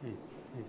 Yes, yes.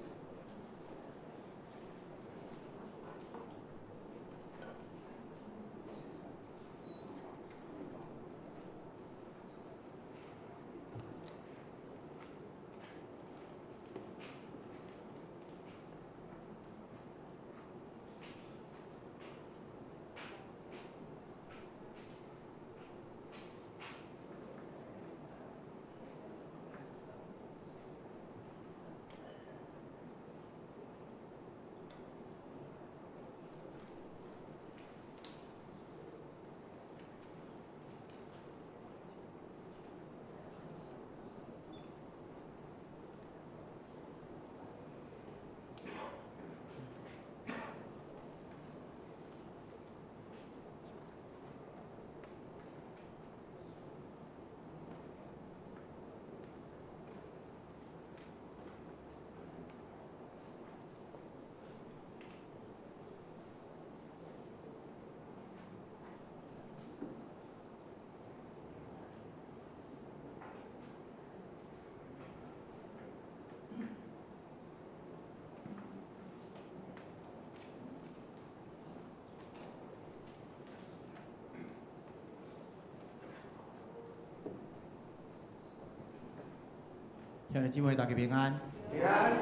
兄弟姊妹，大家平安。平安。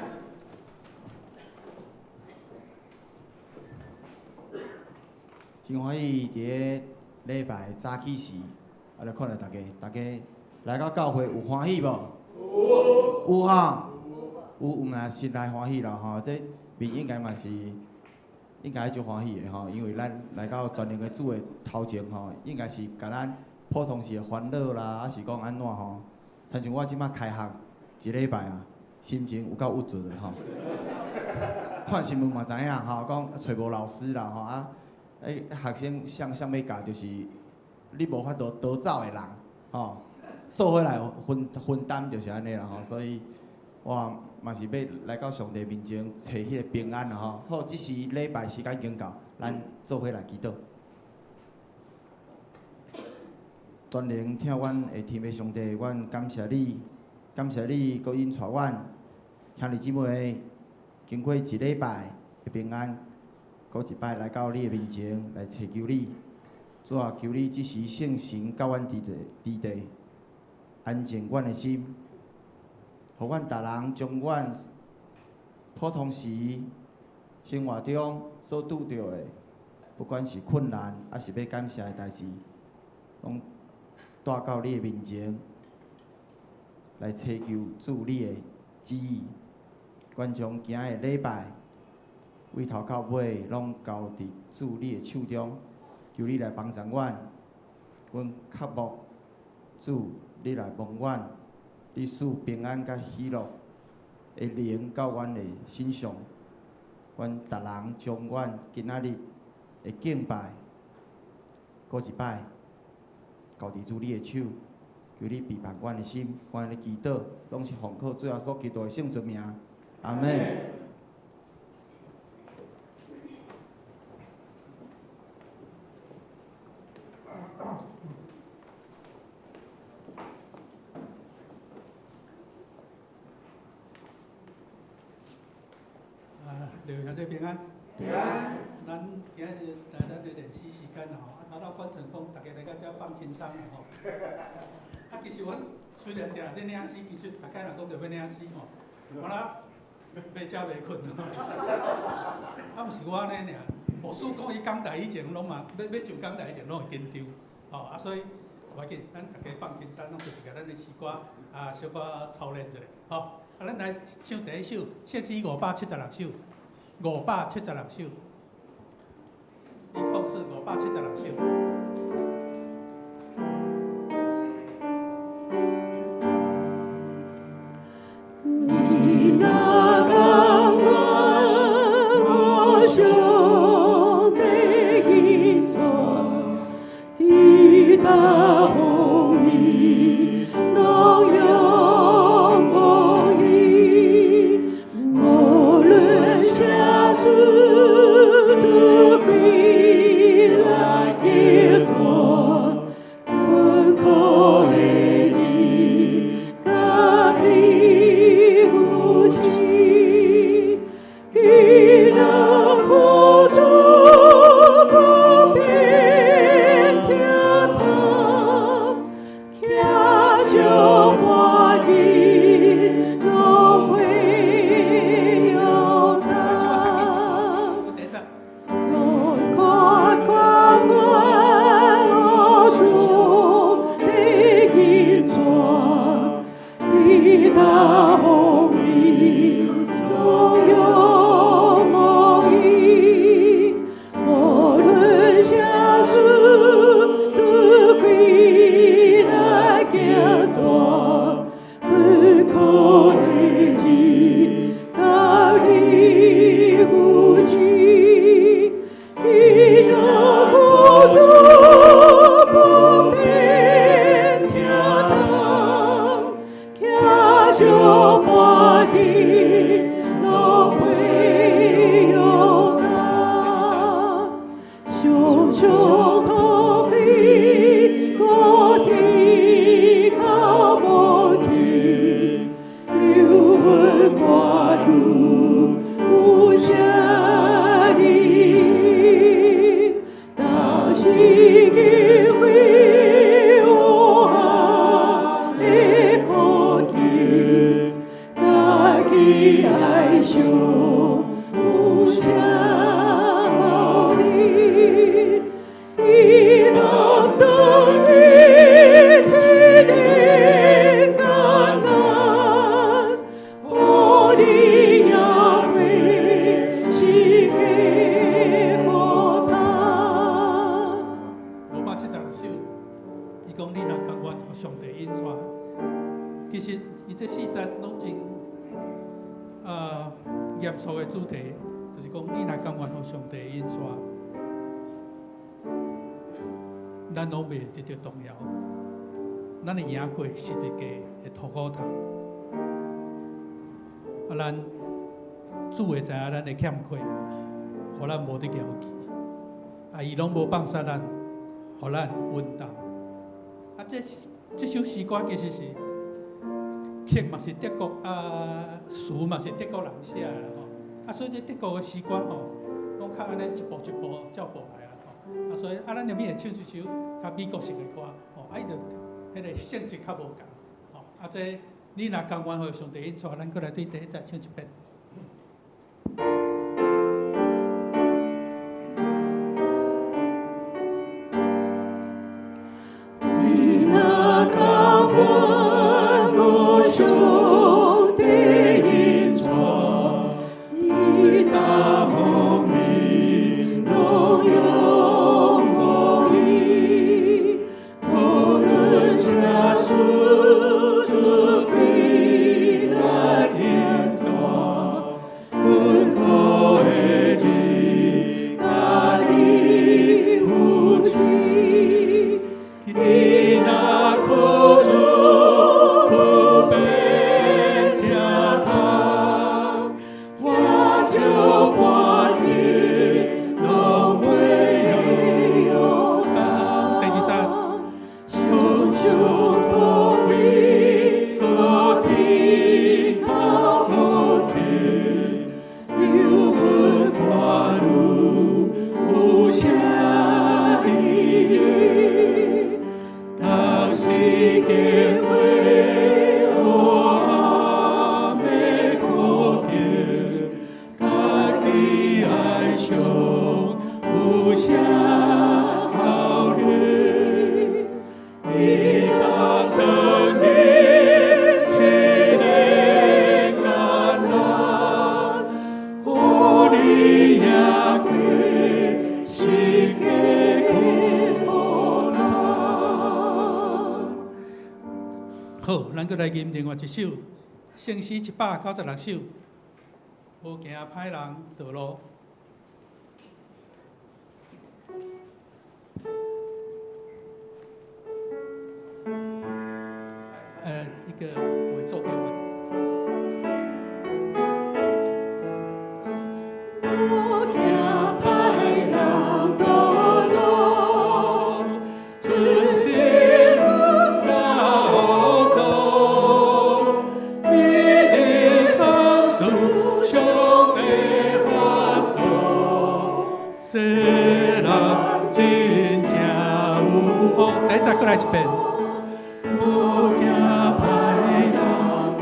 真歡喜，佇咧禮拜早起時，來看著大家，大家來到教會有歡喜無？有。有吼。有，有嘛心內歡喜啦吼，這面應該嘛是應該足歡喜的吼，因為咱來到全能的主的頭前吼，應該是共咱普通時的煩惱啦，抑是講按怎吼，親像我這擺開學一禮拜啊，心情有夠鬱卒的吼。看新聞嘛知影吼，講揣無老師啦吼啊，學生啥啥欲教，就是你無法度逃走的人吼，做伙來分分擔就是按呢啦吼，所以我嘛是欲來到上帝面前揣彼個平安啦吼。好，這時禮拜時間已經到，咱做伙來祈禱。全能疼阮的天父上帝，阮感謝你，感謝你閣引帶阮兄弟姊妹經過一禮拜的平安，閣一擺來到你的面前來尋求你。主啊，求你這時聖神佮阮佇佇地，安靜阮的心，予阮逐人將阮普通時生活中所拄著的不管是困難，抑是欲感謝的代誌，攏帶到你的面前來祈求主你的旨意。阮將今仔的禮拜，對頭到尾攏交佇主你的手中，求你來幫助阮，阮渴慕主你來幫阮，你賜平安佮喜樂的靈到阮的身上。阮逐人將阮今仔日的敬拜，閣一擺交佇主你的手，求你庇護阮的心，阮的祈禱，攏是奉靠主耶穌基督的聖尊名，阿們。啊，劉兄弟平安。平安。咱今仔日來咱的練習時間啦吼，啊，頭拄管層講，逐家來到遮放輕鬆啦吼。啊，其實阮雖然定咧領詩，其實大概若講著欲領詩吼，我啦欲食袂睏。啊，毋是我按呢爾，牧師講伊講台以前攏嘛，欲上講台以前攏會緊張，吼啊，所以無要緊，咱逐家放輕鬆，攏就是共咱的詩歌啊，小可操練一下，吼。啊，咱來唱第一首，聖詩576首，576首。104 576首。你若甘願予上帝引帶，佇大風裡攏仰望伊，無論啥事自歸來極大，困苦的日甲你扶持，伊若苦楚不變疼痛，徛石磐石攏會搖動。第一節。來看甘願予上帝引帶，佇大風裡攏仰望伊，無論啥事自歸來極大，困苦的日甲你扶持，伊若苦楚不變疼痛，徛石磐石攏會搖動，常常土地高天較無天，猶問寡婦有啥理？若是機會有暗的苦境，家己愛想有啥好理？伊擔當一切的艱難，予你贏過是個好通。 576首，伊講你若甘願予上帝引帶，其實伊這四節攏真嚴肅的主題，就是講你若甘願予上帝引帶，咱攏袂得著動搖，咱會贏過十字架的塗苦痛。啊，咱主會知影咱的欠缺，予咱無得搖去。啊，伊攏無放殺咱，予咱穩當。啊，這首詩歌其實是曲嘛是德國啊，詞嘛是德國人寫的啦吼。啊，所以這德國的詩歌吼，攏較按呢一步一步照步來啦吼。啊，所以啊，咱後面會唱一首較美國式的歌吼，啊，伊就彼個性質較無仝吼。啊，這你若甘願予上帝引帶，咱閣來對第一節唱一遍。事出開來引導，穩固的日甲你扶持，你若苦楚不變疼痛，我就半日攏袂搖動。第二節。常常可貴，閣天較無停，猶阮看愈有啥意義？當時間過黑暗的苦境，家己愛上有啥效力？伊當當你試煉艱難，予你贏過世界苦難。好，咱閣來吟另外一首聖詩196首，無驚歹人道路。一個會做給我們。無驚歹人道路，存心毋敢糊塗，每日三思上帝法度，這人真正有福。第一節閣來一遍。無驚歹人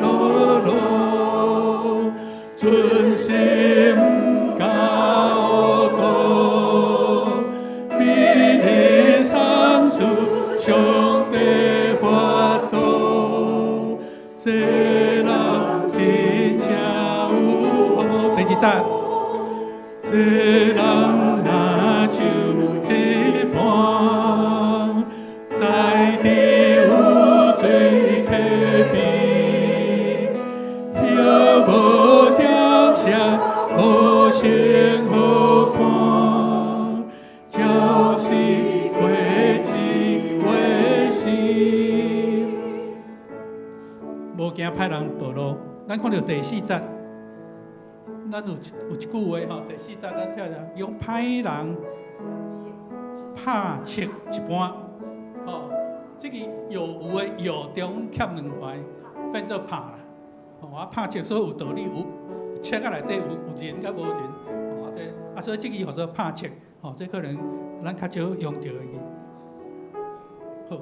道路，存心毋敢糊塗，每日三思上帝法度，這人真正有福。第二節。這人若像一盤，在佇有水溪邊，葉無凋謝，無成好看，就是果子會生。無驚歹人道路，咱看著第四節，咱有一句話吼，第四節咱跳下，用歹人拍切一般，吼，這個有有的有中欠兩環，變做拍啦，吼啊拍切，所以有道理，有切仔內底有人佮無人，吼啊這啊所以這個叫做拍切，吼這可能咱較少用著的字。好，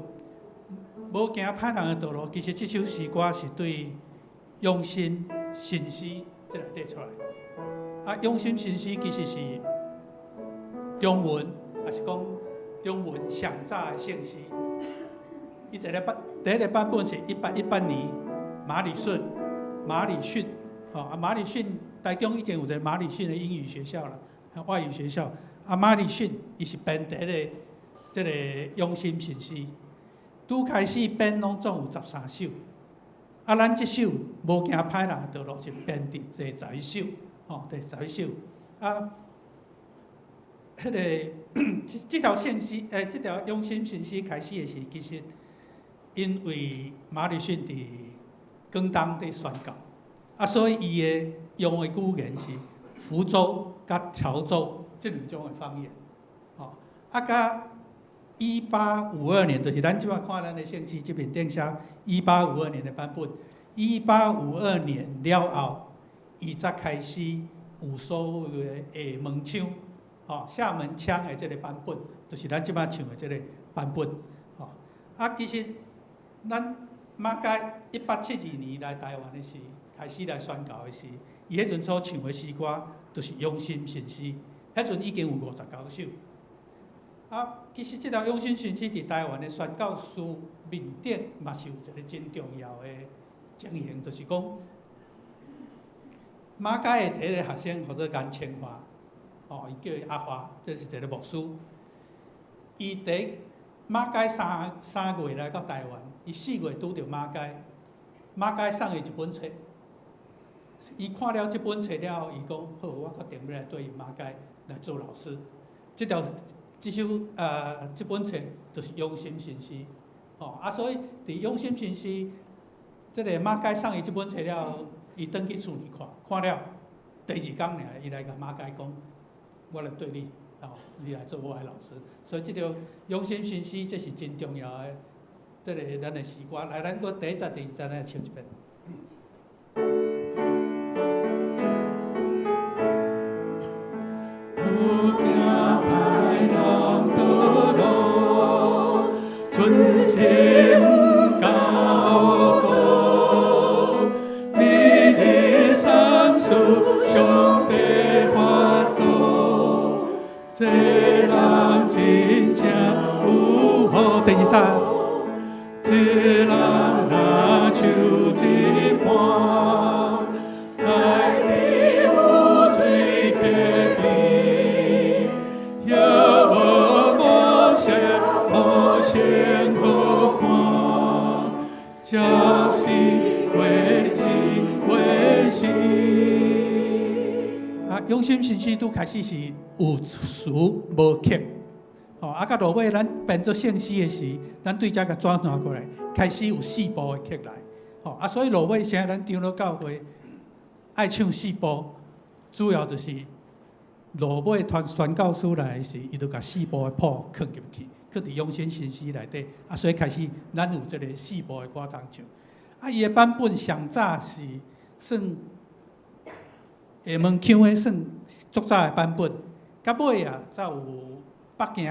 無驚歹人的道路，其實這首詩歌是對永心神詩這內底出來。啊，永心神詩其實是中文，也是講中文上早的聖詩。伊一個版，第一個版本是1818年馬禮遜，吼啊馬禮遜，台中以前有一個馬禮遜的英語學校啦，外語學校。啊馬禮遜伊是編第一個這個永心神詩。拄開始編攏總有13首，啊，咱這首無驚歹人的道路是編佇第11首，吼，第11首。啊，彼個這條聖詩，這條永心神詩開始的時，其實因為馬禮遜佇廣東佇宣教，啊，所以伊的用的語言是福州佮潮州這兩種的方言，吼，啊，佮1852年，就是咱這擺看咱的聖詩這邊頂寫一八五二年的版本。一八五二年了後，伊才開始有所謂的廈門腔，吼，廈門腔的這個版本，就是咱這擺唱的這個版本，吼。啊，其實咱馬偕1872年來台灣的時，開始來宣教的時，伊彼陣所唱的詩歌，就是永心神詩，彼陣已經有59首。啊，其實這條永心神詩佇台灣的宣教士面頂，嘛是有一個真重要的情形，就是講馬偕的第一個學生號做顏清華，哦，伊叫伊阿華，這是一個牧師。伊佇馬偕三月來到台灣，伊4月拄著馬偕，馬偕送伊一本冊。伊看了這本冊了後，伊講好，我決定欲來綴馬偕來做老師。這條這首這本冊就是《永心神師》吼啊，所以佇《永心神師》這個馬偕送伊這本冊了後，伊轉去厝裡看，看了第二工爾，伊來共馬偕講，我來綴你，吼，你來做我的老師。所以這條《永心神師》這是真重要的，這個咱的詩歌。來，咱閣第一節、第二節來唱一遍。無驚歹人道路，存心交顧，每日三思上帝法度，這人真正有福。第二節，這人若像一般，在佇有水溪邊，葉無無色，無先好看，才是過一回時。啊，永心神師拄開始是有詞無曲，吼啊，到落尾咱編做聖詩的時，咱對遮共轉換過來，開始有四部的曲來，吼啊，所以落尾現在咱長老教會愛唱四部，主要就是落尾傳傳教士來的時，伊就共四部的譜囥入去，囥佇永心神詩內底，啊，所以開始咱有這个四部的歌通唱。啊，伊的版本上早是算廈門腔的，算足早的版本，到尾啊，才有北京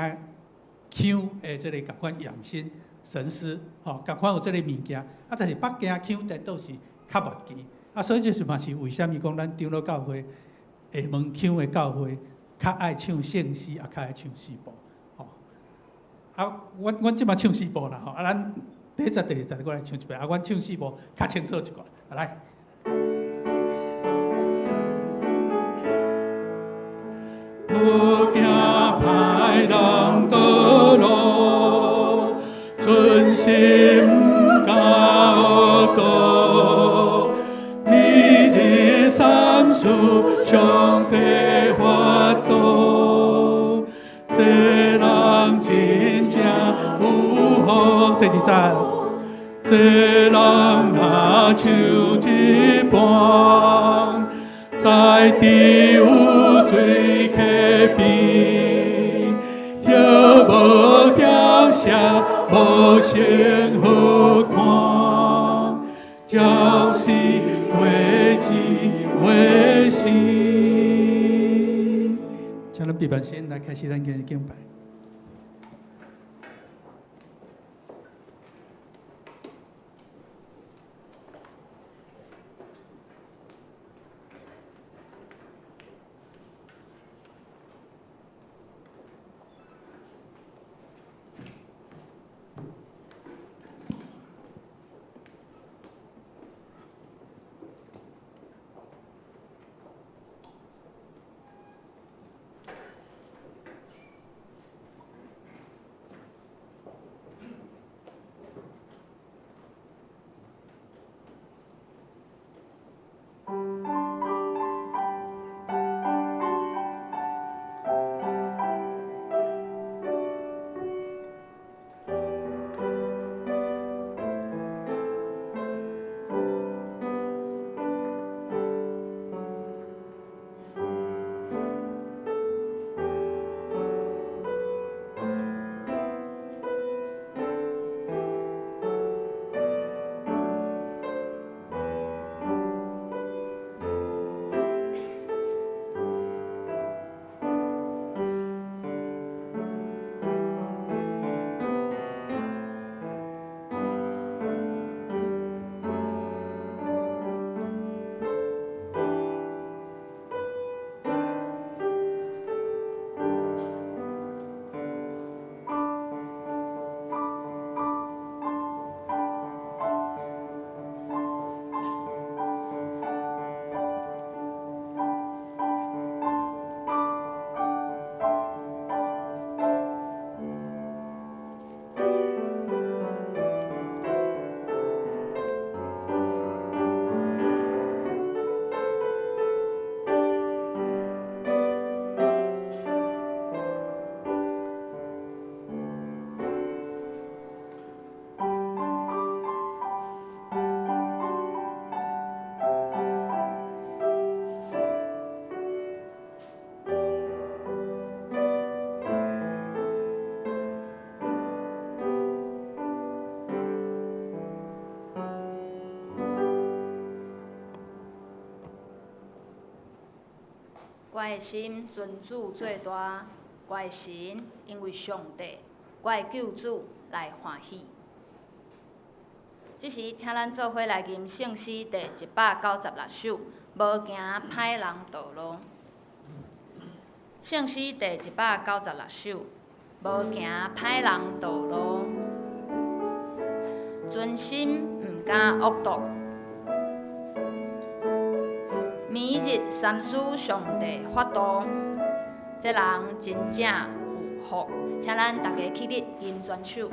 腔的這个仝款養心神詩，吼，仝款有這个物件。啊，但是北京腔顛倒是較末期，啊，所以這是嘛是為啥物講咱長老教會廈門腔的教會較愛唱聖詩，也較愛唱四部，吼。啊，阮這馬唱四部啦，吼，啊，咱第一節、第二節閣來唱一遍，啊，阮唱四部較清楚一寡，來。無驚歹人道路，存心交顧，每日三思上帝法度，這人真正有福。第二節，這人若像一般，在佇有水溪邊，葉無凋謝，無先好看，才是過一回時。請咱閉目先來開始咱今日敬拜。我的心尊主做大，我的神因為上帝，我的救主來歡喜。這時，請咱做伙來吟聖詩第196首，無行歹人道路。聖詩第196首，無行歹人道路，存心毋敢惡毒，每日三思上帝法度，這人真正有福。請咱大家起立吟全首。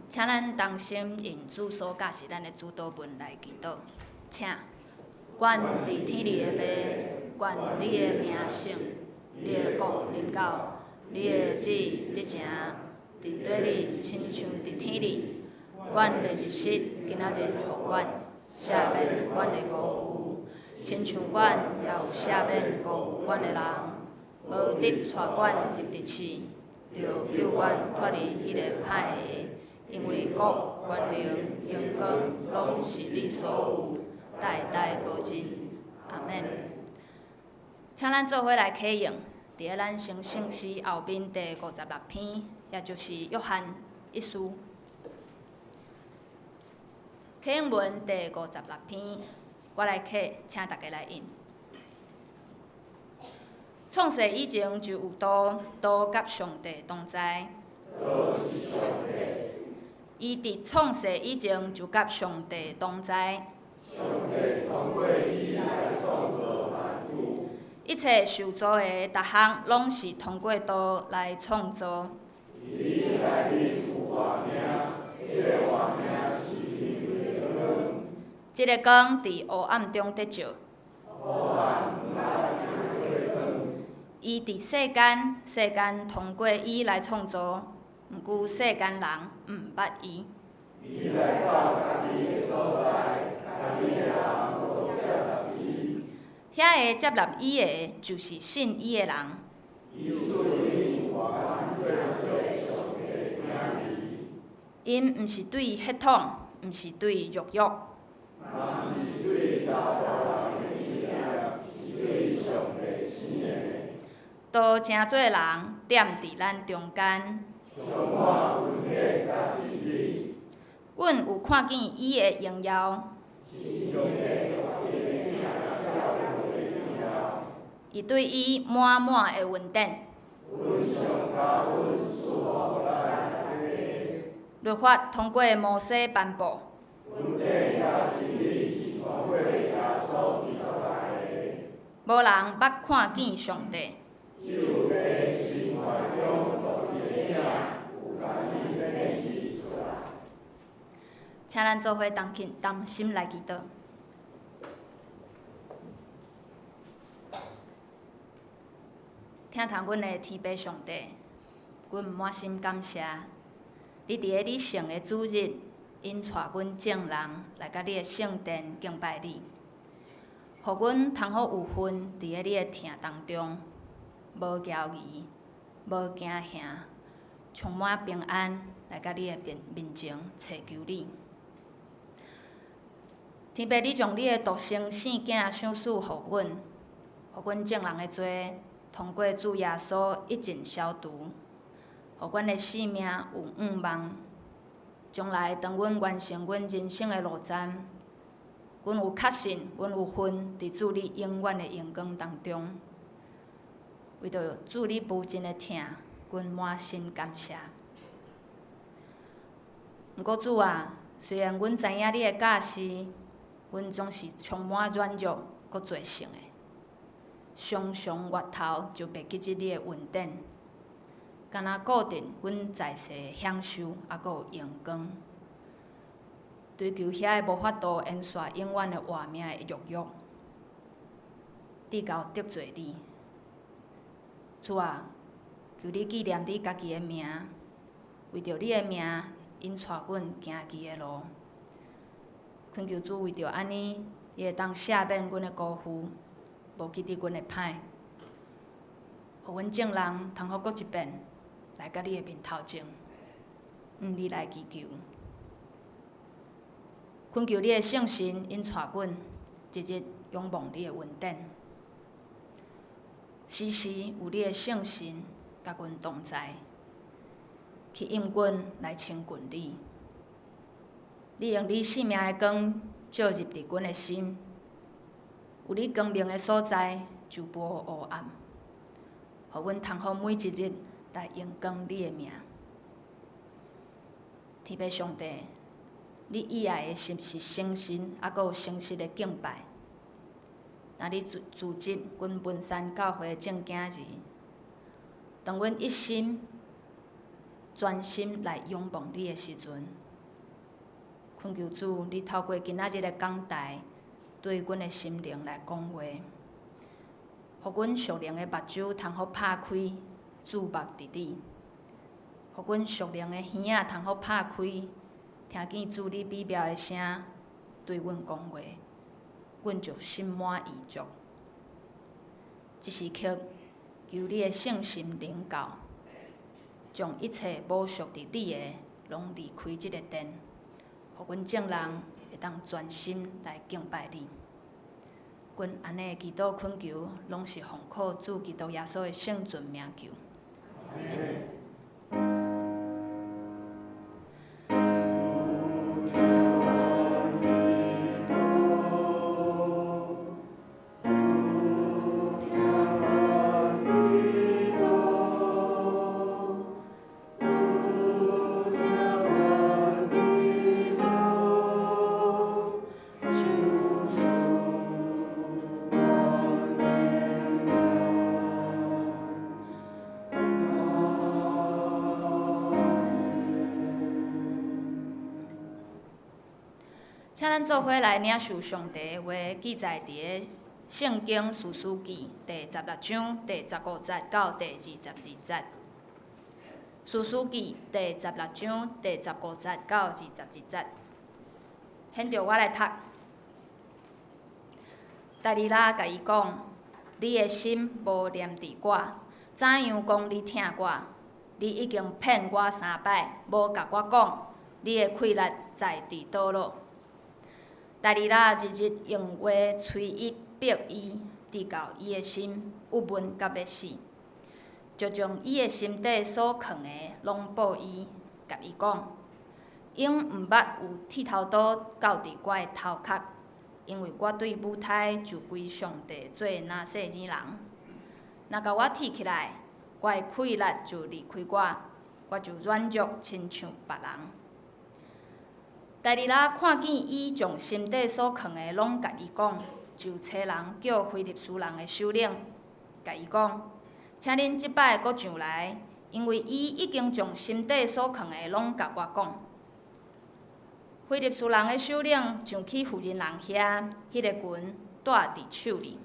請咱同心用主所教示咱的主禱文來祈禱，請，願佇天裡的父，願你的名聖，你的國臨到，你的旨意得成，佇地裡親像佇天裡。阮的日食今仔日予阮，赦免阮的辜負，親像阮也有赦免辜負阮的人，無得帶阮入佇試，著救阮脫離彼個歹的。因為國、權能、榮光，攏是你所有，代代無盡。阿們。請咱做伙來啟用，佇咧咱成聖詩後面第56篇，也就是約翰一書。啟用文第56篇，我來啟，請大家來印。創世以前就有道，道佮上帝同在。伊佇創世以前就佮上帝同在。一切受造的逐項攏是通過道來創造。這个光佇黑暗中得照。伊佇世間，世間通過伊來創造。毋過世間人毋捌伊。遐个接納伊的，就是信伊的人。𪜶毋是對血統，毋是對肉欲。道成做人，踮佇咱中間。阮有看見伊的榮耀。伊對伊滿滿的恩典。律法通過摩西頒布。無人捌看見上帝。請咱做伙同心同心來祈禱。疼痛阮的天父上帝，阮滿心感謝你佇个你聖的主日，引帶阮眾人來到你的聖殿敬拜你，予阮通好有份佇个你的疼當中，無驕疑，無驚嚇，充滿平安來到你的面面前尋求你。天父，你將你的獨生聖囝賞賜予阮，予阮眾人的罪通過主耶穌一盡消除，予阮的性命有向望。將來當阮完成阮人生的路程，阮有確信，阮有份佇主你永遠的榮光當中。為著主你無盡的疼，阮滿心感謝。毋過主啊，雖然阮知影你的教示，阮總是充滿軟弱閣罪性的，常常越頭就袂記得你的恩典，敢若顧著阮在世的享受，猶閣有榮光，追求遐個無法度延續永遠的活命的慾欲，直到得罪你。主啊，求你紀念你家己的名，為著你的名，引帶阮行義的路。懇求主為著按呢，伊會當赦免阮的辜負，無記得阮的歹，予阮眾人通好閣一遍來到你的面頭前，向你來祈求。懇求你的聖神引帶阮，日日仰望你的恩典，時時有你的聖神佮阮同在，去引阮來親近你。你用你生命的光照入佇阮的心，有你光明的所在就無黑暗，予阮通好每一日來榮光你的名。天父上帝，你喜愛的是誠實，猶閣有誠實的敬拜。若你組織阮文山教會的眾囝兒，當阮一心專心來仰望你的時陣，懇求主，你透過今仔日的講台，對阮的心靈來講話，予阮屬靈的目睭通好拍開，注目佇你；予阮屬靈的耳仔通好拍開，聽見主你美妙的聲對阮講話，阮就心滿意足。這時刻，求你的聖神臨到，將一切無屬佇你的，攏離開這个殿。予阮眾人會當專心來敬拜你。阮按呢祈禱懇求，攏是奉靠主基督耶穌的聖尊名求。請咱做伙來領受上帝的話，記載佇个聖經士師記第十六章第十五節到第二十二節。士師記第十六章第十五節到二十二節。現在我來讀。大利拉共伊講：你的心無念佇我，怎樣講你疼我？你已經騙我三擺，無共我講，你的氣力在佇佗落。大利拉日日用話催伊逼伊，直到伊的心鬱悶甲欲死，就將伊的心底所藏的攏報伊，共伊講：永毋捌有剃頭刀到佇我的頭殼，因為我對母胎就歸上帝做拿細耳人。若共我剃起來，我的氣力就離開我，我就軟弱親像別人。大利拉看見伊將心底所藏的攏共伊講，就差人叫非利士人的首領，共伊講：請恁這擺閣上來，因為伊已經將心底所囥的攏共我講。非利士人的首領上去婦人人遐，彼个拳帶佇手裡，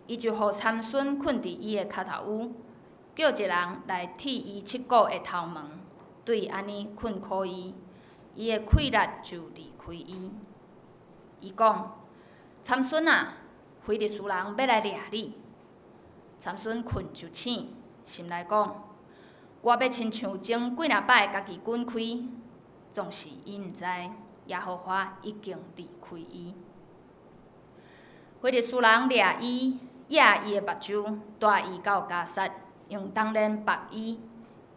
伊就予參孫睏佇伊的跤頭趺，叫一人來剃伊七股的頭毛，對按呢困苦伊，伊的氣力就離開伊。伊講：參孫啊，非利士人欲來掠你。參孫睏就醒，心內講：我欲親像前幾若擺家己滾開。總是伊毋知耶和華已經離開伊。非利士人掠伊，掖伊的目睭，帶伊到迦薩，用銅鏈縛伊，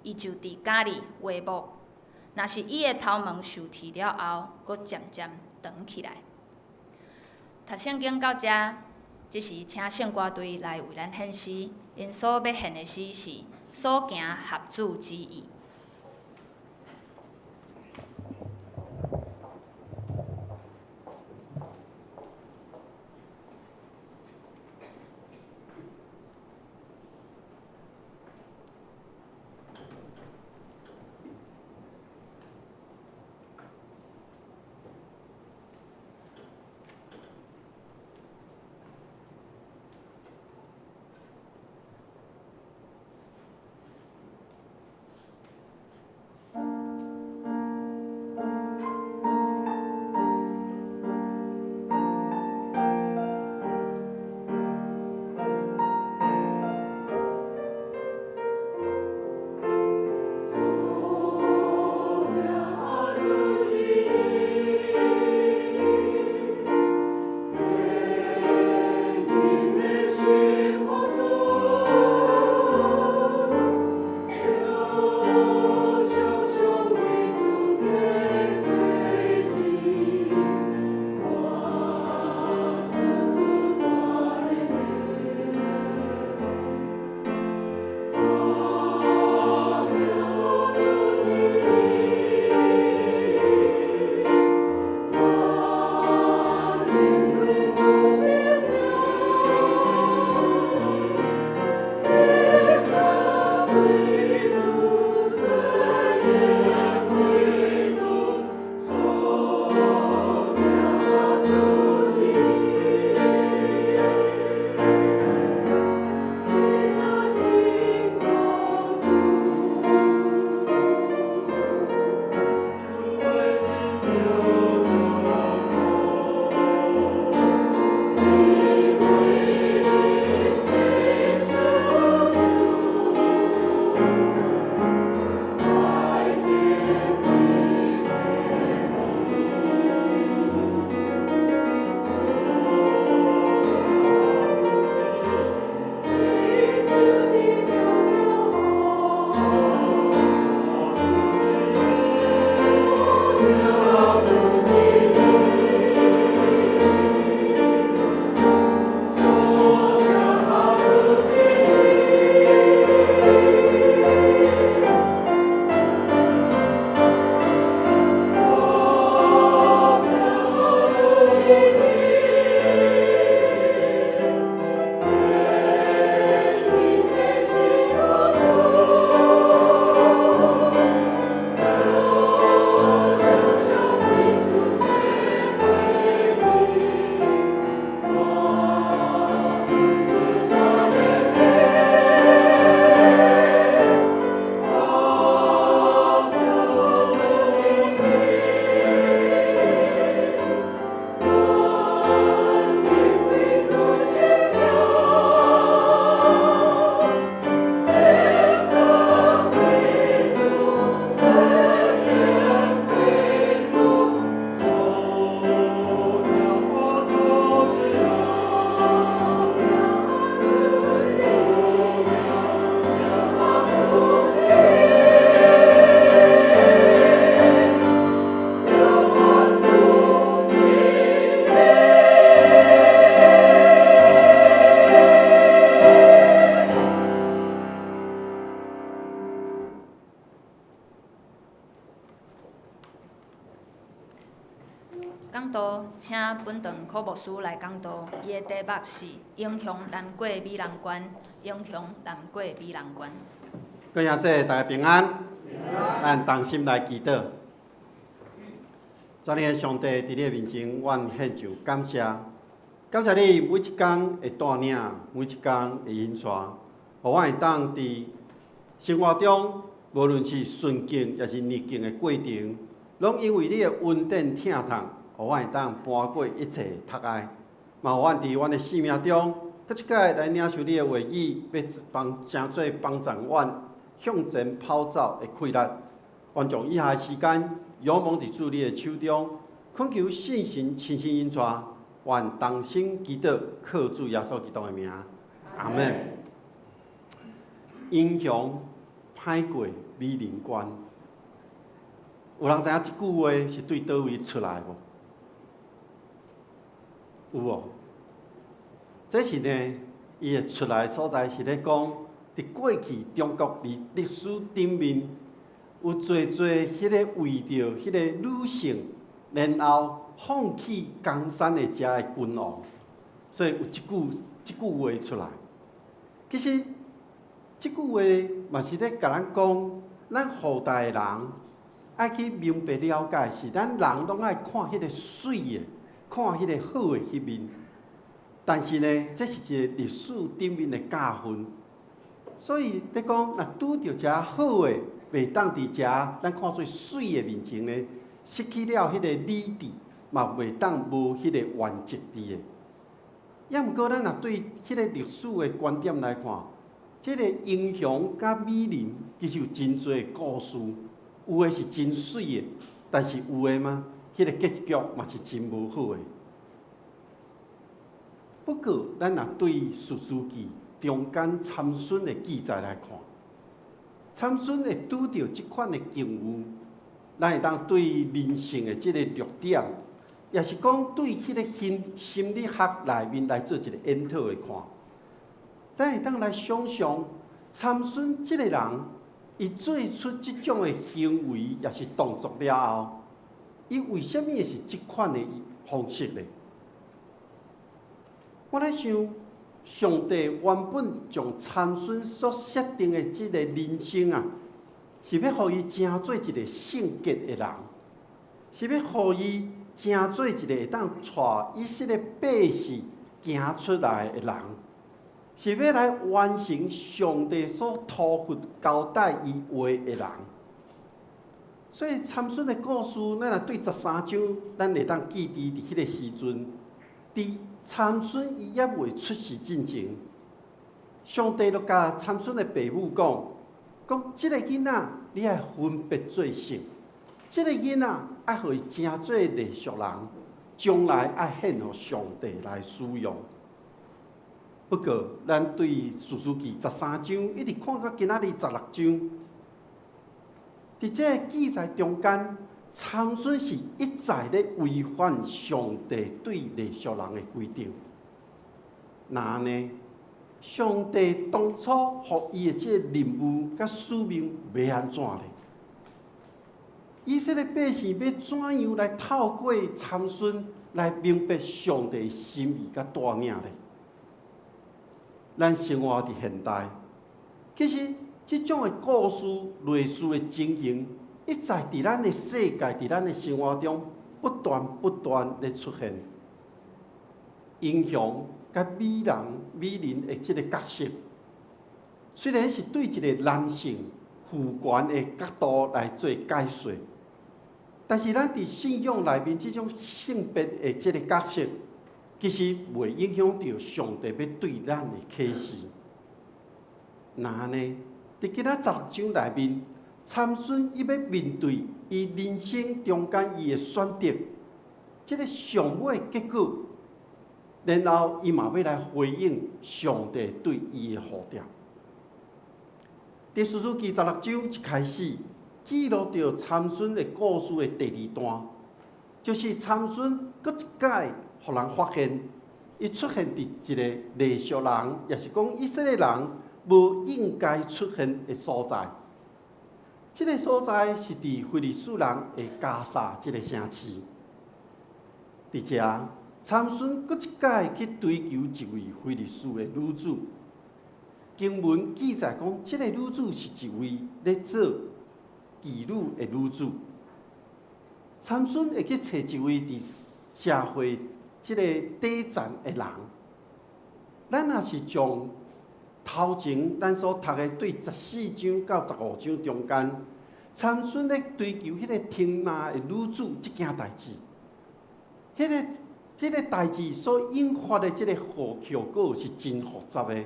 伊就佇監裡挖木。若是伊的頭毛受剃了後，閣漸漸長起來。讀聖經到遮，這時請聖歌隊來為咱獻詩，𪜶所欲獻的詩是《所行合主旨意》。講道，請本堂柯牧師來講道，伊的題目是英雄難過美人關，英雄難過美人關。各位兄弟，大家平安，咱同心來祈禱。全能的上帝，佇你的面前，阮獻上感謝，感謝你每一工的帶領，每一工的引帶，予阮會當佇生活中，無論是順境抑是逆境的過程，攏因為你的恩典疼痛，予阮會當搬過一切窒礙，嘛予阮佇阮的生命中，閣一擺來領受你的話語，欲幫成做幫助阮向前跑走的氣力。願將以下的時間，仰望佇主你的手中，懇求聖神親身引帶，願同心祈禱，靠主耶穌基督的名，阿門。英雄歹過美人關，有人知影這句話是對佗位出來無？有無？這是呢，伊的出來所在是咧講，佇過去中國佇歷史頂面，有濟濟彼个為著彼个女性，然後放棄江山的遮的君王，所以有這句話出來。其實這句話嘛是咧共咱講，咱後代的人愛去明白了解，是咱人攏愛看彼个媠的，看彼个好的彼面。但是呢，這是一个歷史頂面的教訓，所以咧講，若拄著遮好的，袂當佇遮咱看做媠的面前呢，失去了彼个理智，嘛袂當無彼個原則佇的。抑毋過，咱若對彼个歷史的觀點來看，這个英雄佮美人其實有真濟故事，有的是真媠的，但是有的嘛，彼个結局嘛是真無好的。不過，咱若對士師記中間參孫的記載來看，參孫會拄著這款的境遇，咱會當對人性的這個弱點，也是講對彼个心理學內面來做一個研討的看。咱會當來想像參孫這個人，伊做出這種的行為，也是動作了後，伊為啥物會是這款的方式呢？我咧想，上帝原本將參孫所設定的這個人生啊，是欲予伊成做一個聖潔的人，是欲予伊成做一個會當帶以色列百姓行出來的人，是欲來完成上帝所託付交代伊話的人。所以參孫的故事，咱若對13章，咱會當記佇佇彼个時陣，佇參孫伊猶未出世進前，上帝就共參孫的爸母講：講這個囡仔，你愛分別做聖；這個囡仔愛予伊成做類屬人，將來愛獻予上帝來使用。不過，咱對士師記13章一直看到今仔日16章，佇這个記載中間，參孫是一再咧違反上帝對類屬人的規定。若按呢，上帝當初予伊的這個任務佮使命欲按怎呢？以色列百姓欲怎樣來透過參孫來明白上帝心意佮帶領呢？咱生活佇現代，其實這種的故事類似的情形，一再佇咱的世界、佇咱的生活中不斷不斷咧出現。英雄佮美人、美人的這個角色，雖然是對一個男性父權的角度來做解說，但是咱佇信仰內面這種性別的這個角色，其實袂影響著上帝欲對咱的啟示。若按呢，佇今仔16章內面，參孫伊欲面對伊人生中間伊的選擇，這个上尾結果，然後伊嘛欲來回應上帝對伊的呼召。佇士師記十六章一開始，記錄著參孫的故事的第二段，就是參孫閣一擺予人發現，伊出現佇一个類屬人，也是講以色列人無應該出現的所在。這个所在是佇非利士人的迦薩這个城市。佇遮，參孫閣一擺去追求一位非利士的女子。經文記載講，這个女子是一位咧做妓女的女子。參孫會去揣一位佇社會這个底層的人。咱若是將頭前咱所讀的對14章到15章中間，參孫咧追求彼个亭拿的女子這件代誌，彼个代誌所引發的這个後效果是真複雜的。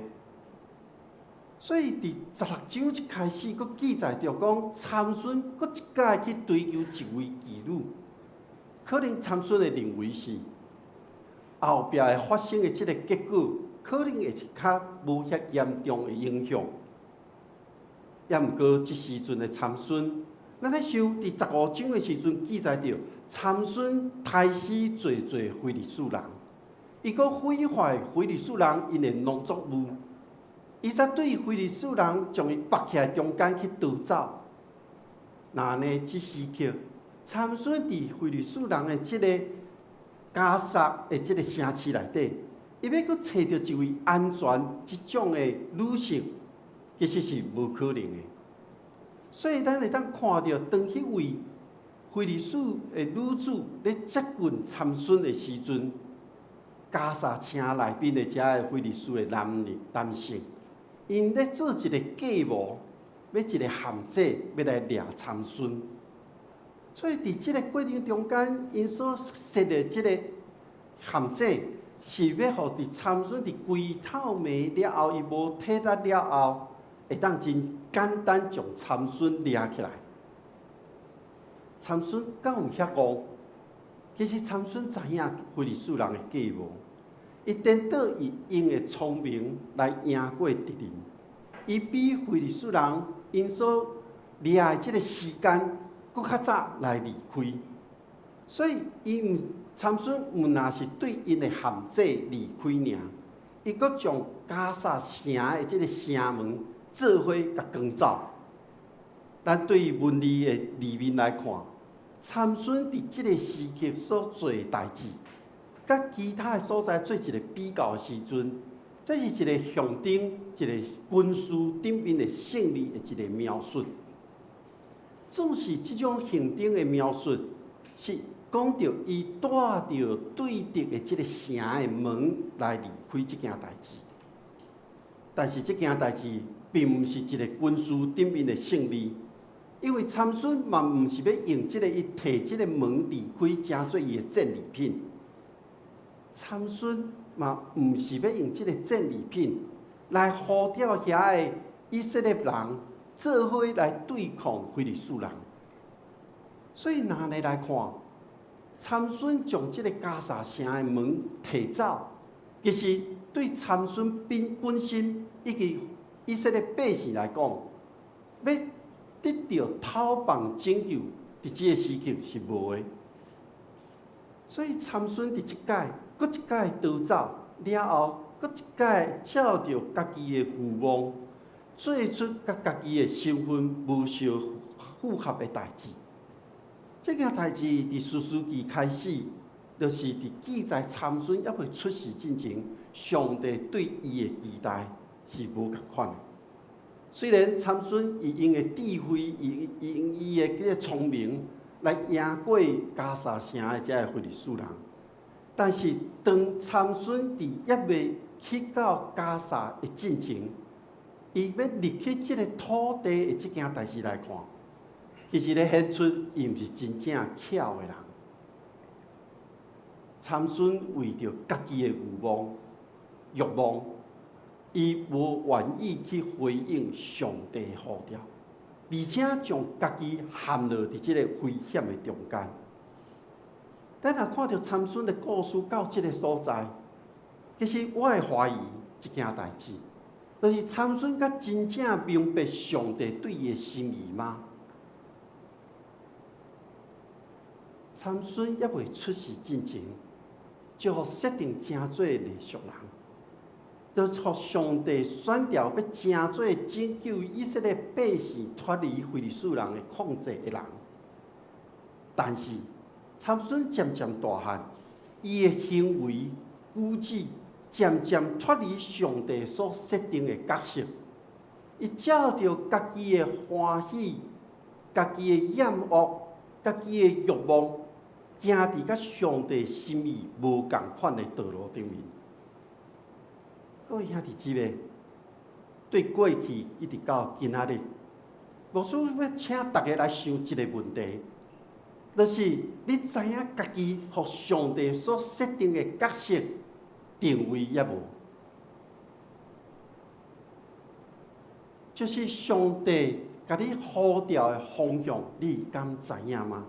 所以佇16章一開始，閣記載著講，參孫閣一擺去追求一位妓女，可能參孫會認為是後壁會發生的這个結果，可能會是較無遐嚴重的影響。抑毋過，這時陣的參孫，咱咧想佇15章的時陣記載著，參孫刣死濟濟非利士人，伊閣毀壞非利士人𪜶的農作物，伊才對非利士人將伊縛起來中間去逃走。若按呢，這時刻，參孫佇非利士人的這个迦薩的這个城市內底，伊欲閣揣著一位安全這種的女性，其實是無可能的。所以咱會當看著，當彼位非利士的女子咧接近參孫的時陣，迦薩城內面的遮个非利士的男人男性，𪜶咧做一个計謀，欲一个陷阱，欲來掠參孫。所以佇這个過程中間，𪜶所設的這个陷阱，是欲予佇參孫佇規透暝了後，伊無體力了後，會當真簡單將參孫掠起來。參孫敢有遐戇？其實參孫知影非利士人的計謀，伊顛倒伊用的聰明來贏過敵人。伊比非利士人𪜶所掠的這个時間，閣較早來離開。所以伊毋參孫毋若是對𪜶的陷阱離開爾，伊閣將迦薩城的這个城門做伙共趕走。咱對文字的裡面來看，參孫佇這个時刻所做的代誌，佮其他的所在做一个比較的時陣，這是一个象徵一个軍事頂面的勝利的一个描述。總是這種象徵的描述，是講著伊帶著對敵的這个城的門來離開這件代誌。但是這件代誌並毋是一个軍事頂面的勝利，因為參孫嘛毋是欲用這个伊提這个門離開，成做伊的戰利品。參孫嘛毋是欲用這个戰利品來呼召遐个以色列人做伙來對抗非利士人。所以若按呢來看，參孫將這个迦薩城的門提走，其實對參孫本身以及以色列百姓來講，欲得著討放拯救，佇這个時刻是無的。所以參孫佇這擺，閣一擺逃走了後，閣一擺照著家己的願望，做出佮家己的身份無相符合的代誌。這件代誌佇士師記開始，就是佇記載參孫猶未出世進前，上帝對伊的期待是無仝款的。雖然參孫伊用的智慧，伊用伊的這个聰明來贏過迦薩城的這个非利士人，但是當參孫佇猶未去到迦薩的進前，伊欲入去這个土地的這件代誌來看，其實咧顯出伊毋是真正巧的人。參孫為著家己的欲望，伊無願意去回應上帝的呼召，而且將家己陷落佇這个危險的中間。咱若看著參孫的故事到這个所在，其實我會懷疑一件代誌，就是參孫敢真正明白上帝對伊的心意嗎？參孫猶未出世進前，就予設定成做勒索人，就予上帝選著欲成做拯救以色列百姓脫離非利士人的控制的人。但是參孫漸漸大漢，伊的行為舉止漸漸脫離上帝所設定的角色，伊照著家己的歡喜、家己的厭惡、家己的慾望，行佇佮上帝心意無仝款的道路頂面。各位兄弟姊妹，對過去一直到今仔日，牧師欲請大家來想一个問題，就是你知影家己予上帝所設定的角色定位抑無？就是上帝共你呼召的方向，你敢知影嗎？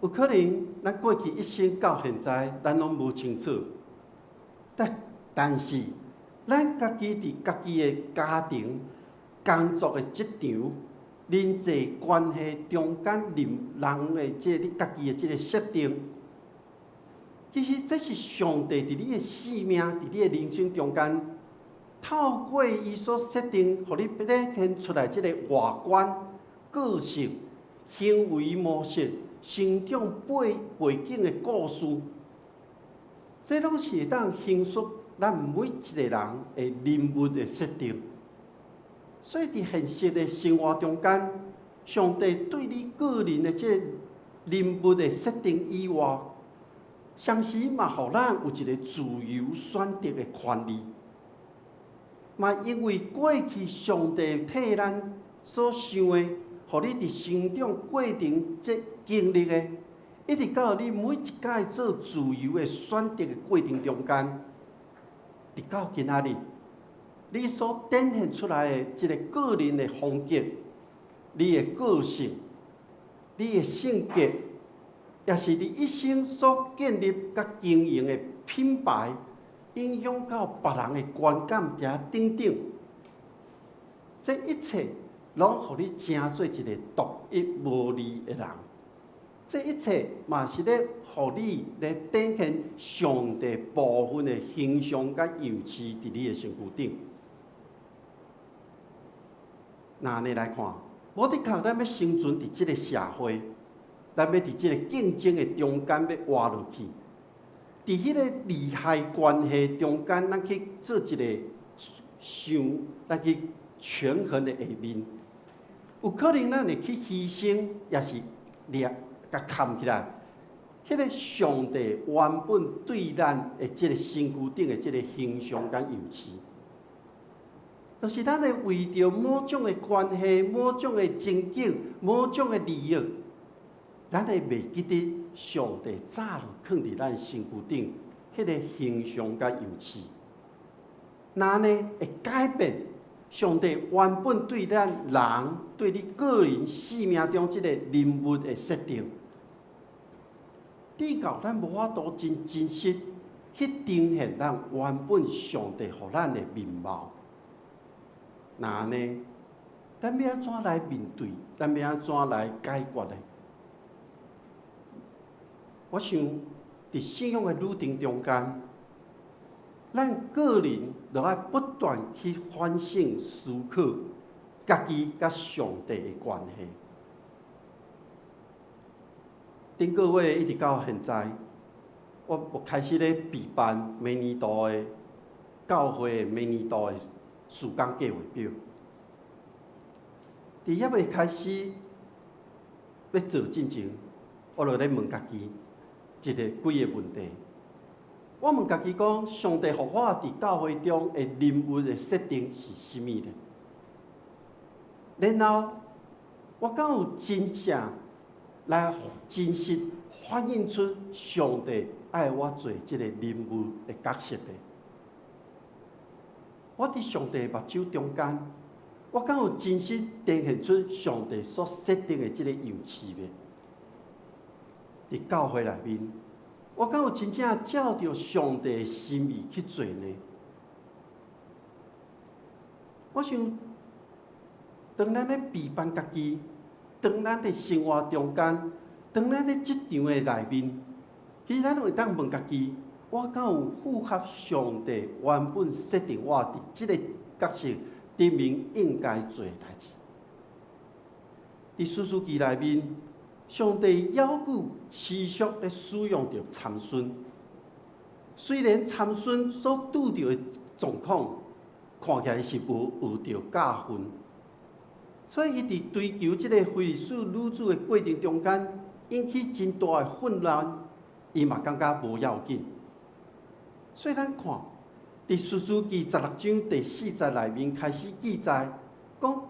有可能咱過去一生到現在，咱攏無清楚。但是，咱家己佇家己的家庭、工作的職場、人際關係中間，人的這個你家己的這個設定，其實這是上帝佇你的生命、佇你的人生中間，透過伊所設定，予你展現出來這個外觀、個性、行為模式、成長背景的故事，這攏是會當形塑咱每一個人的人物的設定。所以，佇現實的生活中間，上帝對你個人的這個人物的設定以外，同時嘛，予咱有一個自由選擇的權利。嘛，因為過去上帝替咱所想的，予你佇成長過程這經歷的，一直到你每一擺做自由的選擇的過程中間，直到今仔日，你所展現出來的這個個人的風格、你的個性、你的性格，也是你一生所建立佮經營的品牌，影響到別人的觀感，遮等等，這一切攏予你成做一個獨一無二的人。這一切嘛是咧，予你咧展現上帝部分的形象佮樣式佇你的身軀頂。若按呢來看，無的確，咱欲生存佇這个社會，咱欲佇這个競爭的中間欲活落去，佇彼个利害關係中間，咱去做一个想，咱去權衡的下面，有可能咱會去犧牲，抑是掠共崁起來。彼个上帝原本對咱的這个身軀頂的這个形象佮樣式，就是咱會為著某種的關係、某種的情景、某種的利益，咱會袂記得上帝早就囥佇咱身軀頂彼个形象佮樣式。若按呢會改變上帝原本對咱人、對你個人生命中這个人物的設定，直到咱無法度真真實去呈現咱原本上帝予咱的面貌。若按呢，咱欲按怎來面對？咱欲按怎來解決呢？我想，佇信仰的旅程中間，咱個人著愛不斷去反省思考家己佮上帝的關係。頂個月一直到現在，我開始咧備辦明年度的教會明年度的事工計劃表。佇猶未開始欲做進前，我就咧問家己一个幾个問題。我問家己講：上帝予我佇教會中的人物的設定是啥物呢？然後我敢有真正來真實反映出上帝愛我做這个人物的角色呢？我佇上帝目睭中間，我敢有真實呈現出上帝所設定的這个樣式袂？佇教會內面，我敢有真正照著上帝的心意去做呢？我想，當咱咧備辦家己，當咱佇生活中間，當咱佇職場的內面，其實咱會當問家己：我敢有符合上帝原本設定我佇這个角色頂面應該做的代誌？佇士師記內面，上帝猶閣持續咧使用著參孫。雖然參孫所拄著的狀況看起來是無學著教訓，所以伊佇追求這个非利士女子的過程中間，引起真大的混亂，伊嘛感覺無要緊。所以咱看，佇士師記十六章第四節內面開始記載，講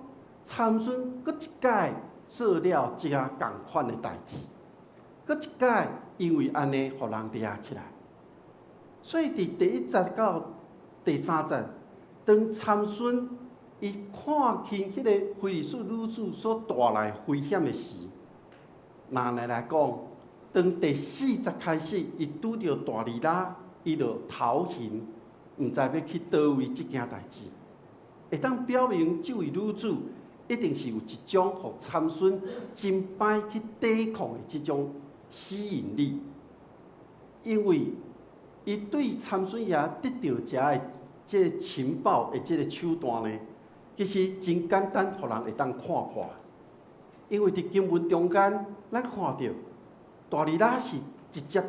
參孫閣一擺做了這个仝款的代誌，閣一擺因為按呢，予人掠起來。所以佇第一節到第三節，當參孫伊看輕彼个非利士女子所帶來危險的時，若按呢來講，當第四節開始，伊拄著大利拉，伊就逃行，毋知欲去佗位這件代誌，會當表明這位女子一定是有一種予參孫真歹去抵抗的這種吸引力，因為伊對參孫遐得著遮的這個情報的這個手段呢，其實真簡單，予人會當看破。因為佇經文中間，咱看著大利拉是直接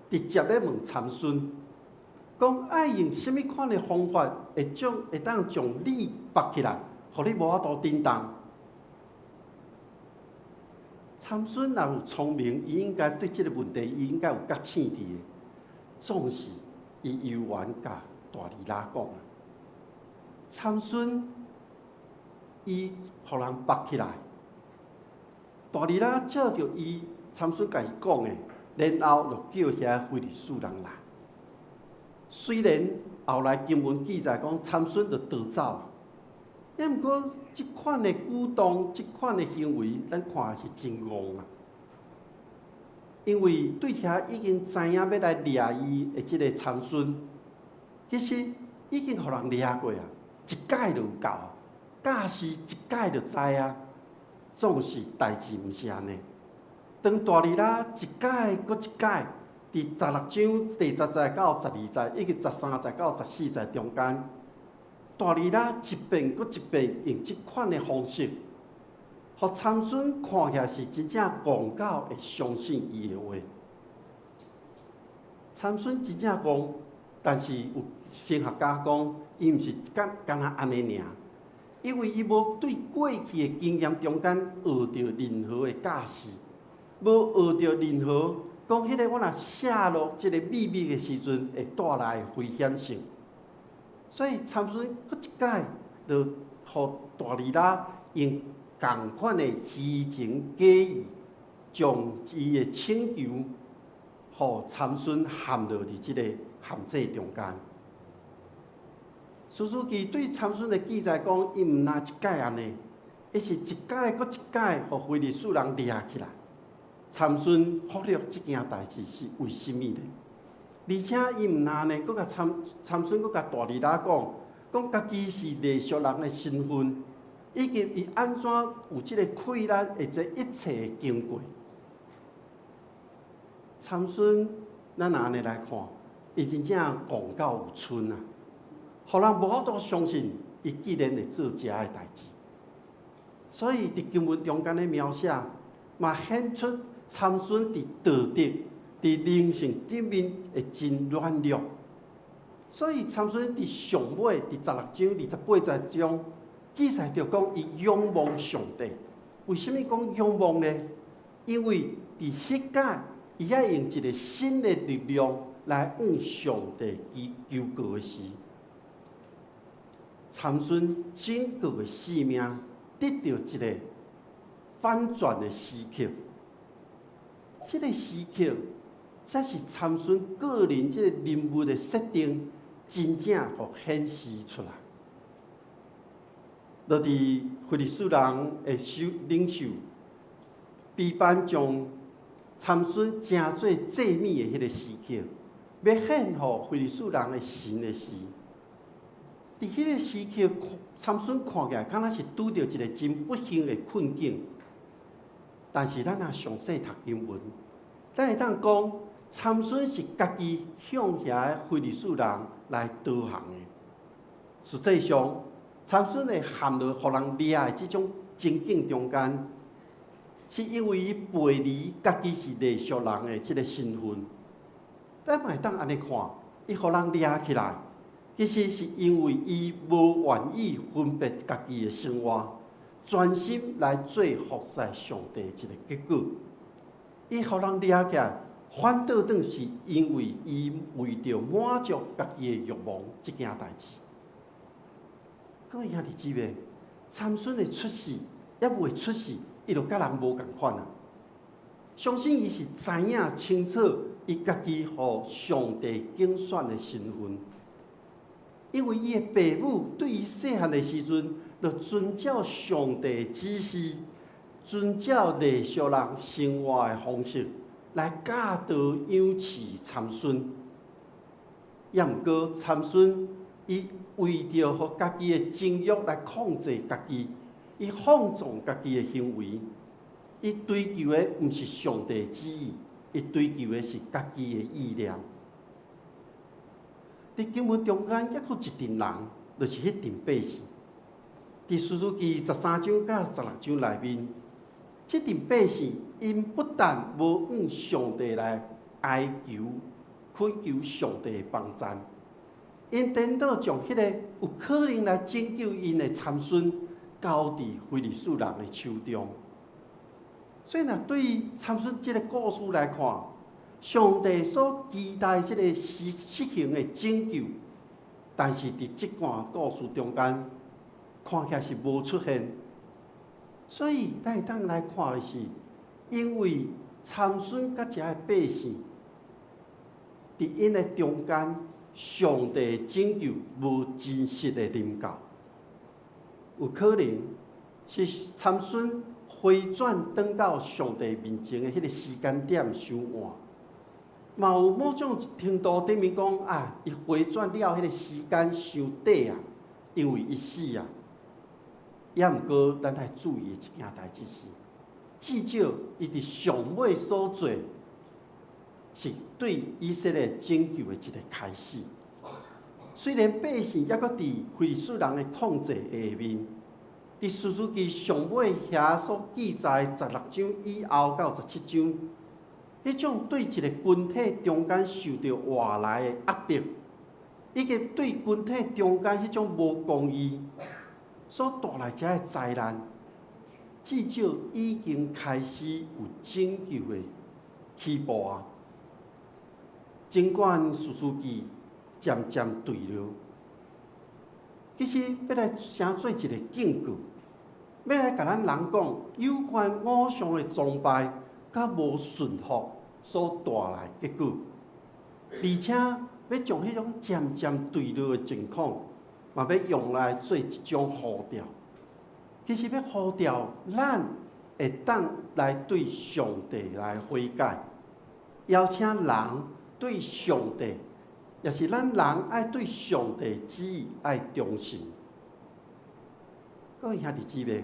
直接咧問參孫，講愛用啥物款的方法，會當將你縛起來，予你無法度振動。參孫若有聰明，伊應該對這个問題，伊應該有覺醒佇的。總是伊猶原共大利拉講啊，參孫伊予人縛起來，大利拉照著伊參孫共伊講的，然後就叫遐非利士人來。雖然後來經文記載講參孫就逃走，抑毋過這款的舉動、這款的行為，咱看是真戇啊。因為對遐已經知影欲來掠伊的這个參孫，其實已經予人掠過啊，一擺就有夠，教示一擺就知啊。總是代誌毋是按呢。當大利拉一擺閣一擺，佇十六章第十節到十二節，以及十三節到十四節中間，大利拉一遍閣一遍用這款的方式，予參孫看起來是真正戇到會相信伊的話。參孫真正戇，但是有神學家講，伊毋是敢若按呢爾，因為伊無對過去的經驗中間學著任何的教示，無學著任何講彼个我若泄露這个秘密的時陣會帶來的危險性，所以參孫閣一擺就予大利拉用仝款的虛情假意，將伊的請求，予參孫陷落佇這个陷阱中間。士師記對參孫的記載講，伊毋若一擺按呢，伊是一擺閣一擺，予非利士人掠起來。參孫忽略這件代誌是為啥物呢？而且伊毋若按呢，閣共參參孫閣共大利拉講，講家己是利色人的身份，以及伊按怎有這个氣力，會這一切的經過。參孫，咱若按呢來看，伊真正戇到有賰啊！予人無法度相信，伊竟然會做這个代誌。所以佇經文中間的描寫，嘛顯出參孫佇道德、佇靈性頂面會真軟弱。所以參孫佇上尾，佇十六章二十八節中記載著講，伊仰望上帝。為啥物講仰望呢？因為佇彼擺，伊愛用一个新的力量來向上帝求告的時，參孫整個的生命得著一个反轉的時刻。這个時刻，才是參孫個人這个人物的設定真正予顯示出來。就佇非利士人的首領袖比班將參孫成做祭物的彼个時刻，欲獻予非利士人的神的時，佇彼个時刻，參孫看起來敢若是拄著一个真不幸的困境。但是咱若詳細讀經文，咱會當講參孫是家己向遐个非利士人來導航的。實際上，參孫會陷入予人掠的這種情景中間，是因為伊背離家己是類屬人的這个身份。咱嘛會當按呢看，伊予人掠起來，其實是因為伊無願意分別家己的生活，專心來做服侍上帝一个結果。伊予人掠起來，反倒轉是因為伊為著滿足家己的慾望這件代誌。各位兄弟姊妹，參孫的出世，猶未出世，伊就佮人無仝款啊！相信伊是知影清楚，伊家己予上帝揀選的身份，因為伊的爸母對伊細漢的時陣，就遵照上帝的指示，遵照類屬人生活的方式來教導養飼參孫。抑毋過參孫，伊為著予家己的情慾來控制家己，伊放縱家己的行為，伊追求的毋是上帝旨意，伊追求的是家己的意念。佇經文中間，猶閣有一陣人，就是彼陣百姓。佇士師記13章佮16章內面，這陣百姓𪜶不但無向上帝來哀求、懇求上帝的幫贊，𪜶顛倒將彼個有可能來拯救𪜶的參孫交佇非利士人的手中。所以，若對於參孫這个故事來看，上帝所期待這个實實行的拯救，但是佇這段故事中間，看起來是無出現。所以，咱會當來看的是，因為參孫佮遮的百姓，佇𪜶的中間，上帝的拯救無真實的臨到，有可能是參孫回轉轉到上帝面前的彼个時間點傷晚，嘛有某種程度頂面講啊，伊回轉了彼个時間傷短啊，因為伊死啊。抑毋過，咱愛注意的一件代誌是，至少伊佇上尾所做，是對以色列拯救的一个開始。雖然百姓猶閣佇非利士人的控制下面，佇士師記上尾遐所記載16章以後到17章，彼種對一个群體中間受著外來的壓迫，以及對群體中間彼種無公義所帶來遮的災難，至少已經開始有拯救的起步啊！儘管士師記漸漸墜落，其實欲來成做一个警告，欲來共咱人講有關偶像的崇拜佮無順服所帶來的結果，而且欲將彼種漸漸墜落的情況，嘛欲用來做一種呼召。其實欲呼召咱會當來對上帝來悔改，邀請人對上帝，也是咱人愛對上帝旨意愛忠心。各位兄弟姊妹，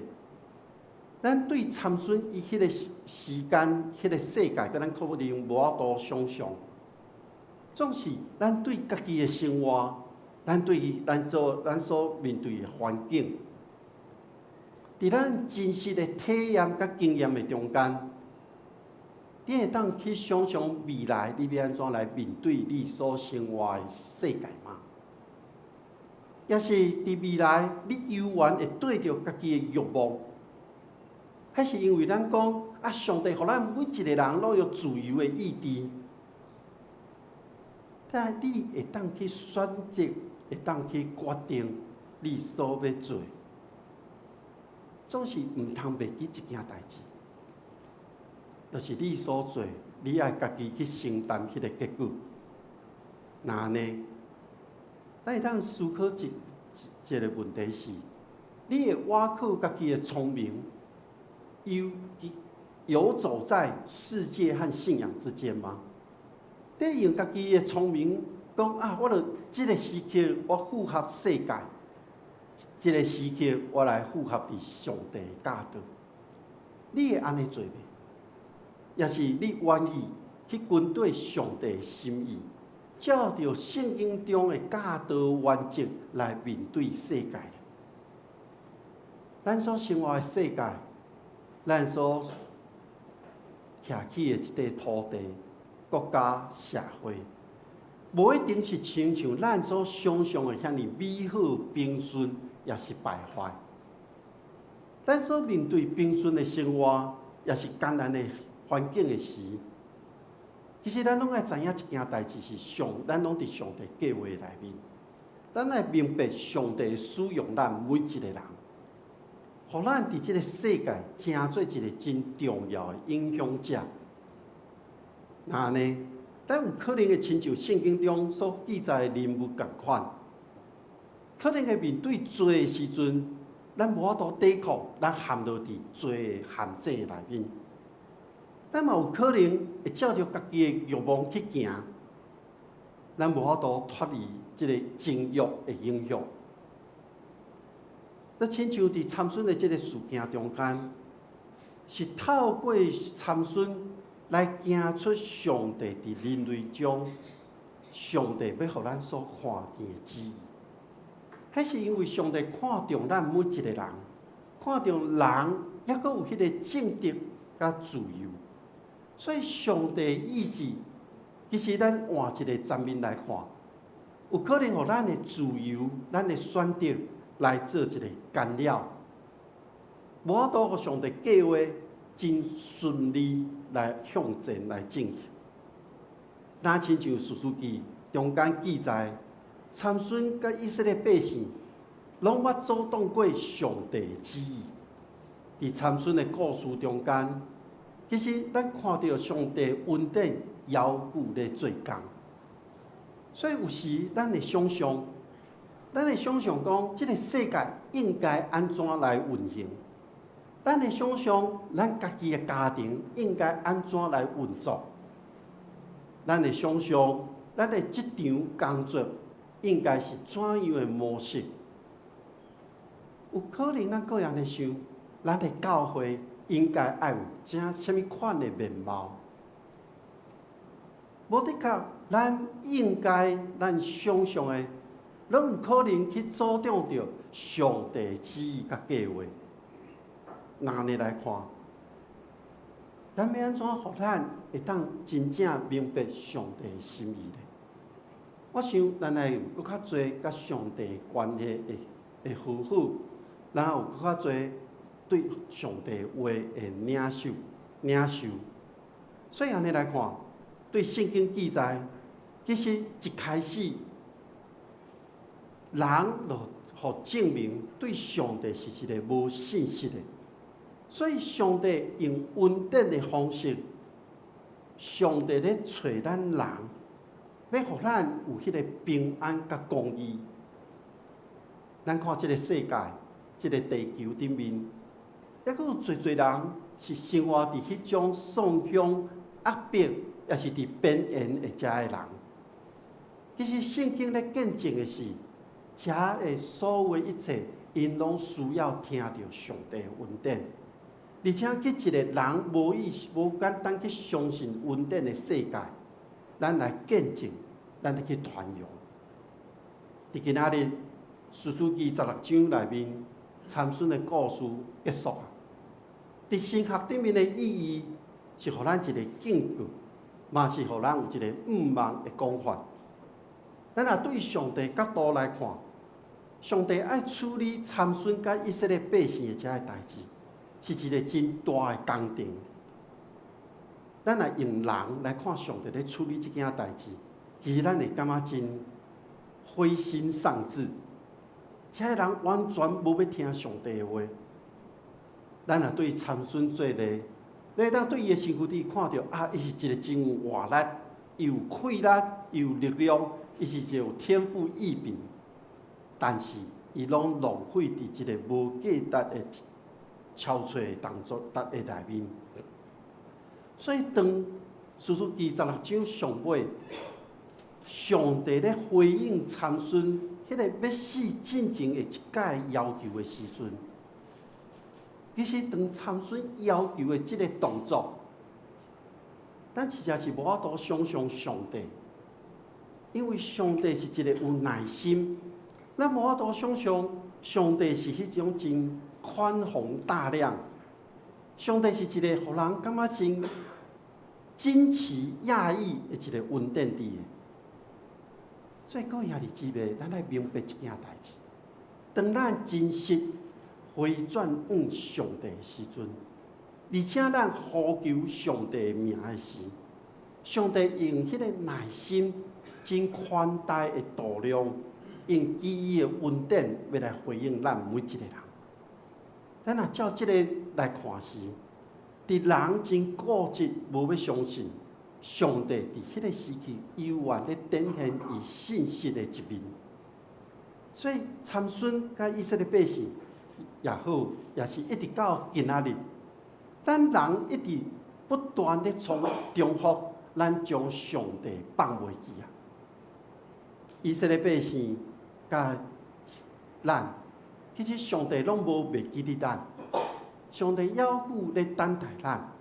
咱對參孫伊彼个時間、彼个世界，佮咱可能無法度想像。總是咱對家己的生活，咱對咱做咱所面對的環境，佇咱真實的體驗佮經驗的中間，你會當去想像未來你欲按怎來面對你所生活的世界嗎？抑是佇未來你猶原會對著家己的慾望？彼是因為咱講啊，上帝予咱每一個人攏有自由的意志，但你會當去選擇，會當去決定你所欲做，總是毋通袂記一件代誌，就是你所做，你愛家己去承擔彼个結果。若按呢，咱會當思考一一个問題是：你會倚靠家己的聰明，遊走在世界和信仰之間嗎？你用家己的聰明講啊，我著這个時刻我符合世界，這个時刻我來符合佇上帝的教導。你會按呢做袂？抑是你願意去跟隨上帝的心意，照著聖經中的教導原則來面對世界？咱所生活的世界，咱所徛起的這塊土地、國家、社會，無一定是親像咱所想像的遐爾美好、平順，抑是敗壞。咱所面對平順的生活，抑是艱難的環境的時，其實咱攏愛知影一件代誌是上，咱攏佇上帝計劃內面。咱愛明白上帝使用咱每一個人，予咱佇這個世界成做一個真重要的影響者。若按呢，咱有可能會親像聖經中所記載的人物仝款，可能會面對罪的時陣，咱無法度抵抗，咱陷落佇罪的陷阱內面。咱嘛有可能會照著家己的慾望去行，咱無法度脫離這个情慾的影響。那親像佇參孫的這个事件中間，是透過參孫來行出上帝佇人類中，上帝欲予咱所看見的旨意。彼是因為上帝看重咱每一個人，看重人猶閣有彼个正直佮自由，所以上帝意志，其實咱換一个層面來看，有可能予咱的自由、咱的選擇來做一个干擾，無法度予上帝計劃真順利來向前來進行。若親像士師記中間記載，參孫佮以色列百姓攏捌阻擋過上帝的旨意。佇參孫的故事中間，其實咱看著上帝恩典猶久咧做工。所以有時咱會想像，咱會想像講，這个世界應該按怎來運行？咱會想像咱家己的家庭應該按怎來運作？咱會想像咱的職場工作應該是怎樣的模式？有可能咱閣會按呢想，咱的教會應該愛有怎啥物款的面貌？無的確，咱應該咱想像的，攏有可能去阻擋著上帝旨意佮計劃。若按呢來看，咱欲按怎予咱會當真正明白上帝的心意呢？我想咱愛有閣較濟佮上帝關係會會和好，然後有閣較濟對上帝話的領受領受。所以按呢來看，對聖經記載，其實一開始，人就予證明對上帝是一个無信實的，所以上帝用恩典的方式，上帝咧揣咱人，欲予咱有彼个平安佮公義。咱看這个世界，這个地球頂面，猶閣有濟濟人是生活佇彼種喪鄉壓迫，抑是佇邊緣的遮的人。其實聖經咧見證的是，遮的所有一切，𪜶攏需要聽著上帝的恩典。而且去一個人無意無簡單去相信恩典的世界，咱來見證，咱來去傳揚。佇今仔日，士師記十六章內面，參孫的故事結束啊。佇神學頂面的意義，是予咱一個警告，嘛是予咱有一个毋望的講法。咱若對上帝角度來看，上帝愛處理參孫佮以色列百姓的這个代誌，是一个真大的工程。咱若用人來看上帝咧處理這件代誌，其實咱會感覺真灰心喪志。這个人完全無欲聽上帝的話。咱若對參孫做例，你會當對伊的身軀頂看著啊，伊是一个真有活力，伊有氣力，伊有力量，伊是一个有天賦異稟。但是伊攏浪費佇這个無價值的憔悴動作的內面。所以當士師記十六章上尾，上帝咧回應參孫彼个欲死進前的一擺要求的時陣，其實當參孫要求的這个動作，咱實在是無法度想像上帝，因為上帝是一個有耐心，咱無法度想像上帝是彼種真寬宏大量，上帝是一个予人感覺真驚奇訝異的一个恩典佇。所以各位兄弟姊妹，咱愛明白一件代誌：當咱真實回轉向上帝的時陣，而且咱呼求上帝名的時，上帝用彼個耐心、真寬大的度量，用奇異的恩典，欲來回應咱每一個人。咱若照這個來看時，佇人真固執，無欲相信上帝佇彼個時期猶原咧展現伊信實的一面。所以參孫佮以色列百姓也好，也是一直到今仔日，咱人一直不斷咧重複，咱將上帝放袂記啊！以色列百姓佮咱，其實上帝攏無袂記得咱，上帝猶久咧等待咱。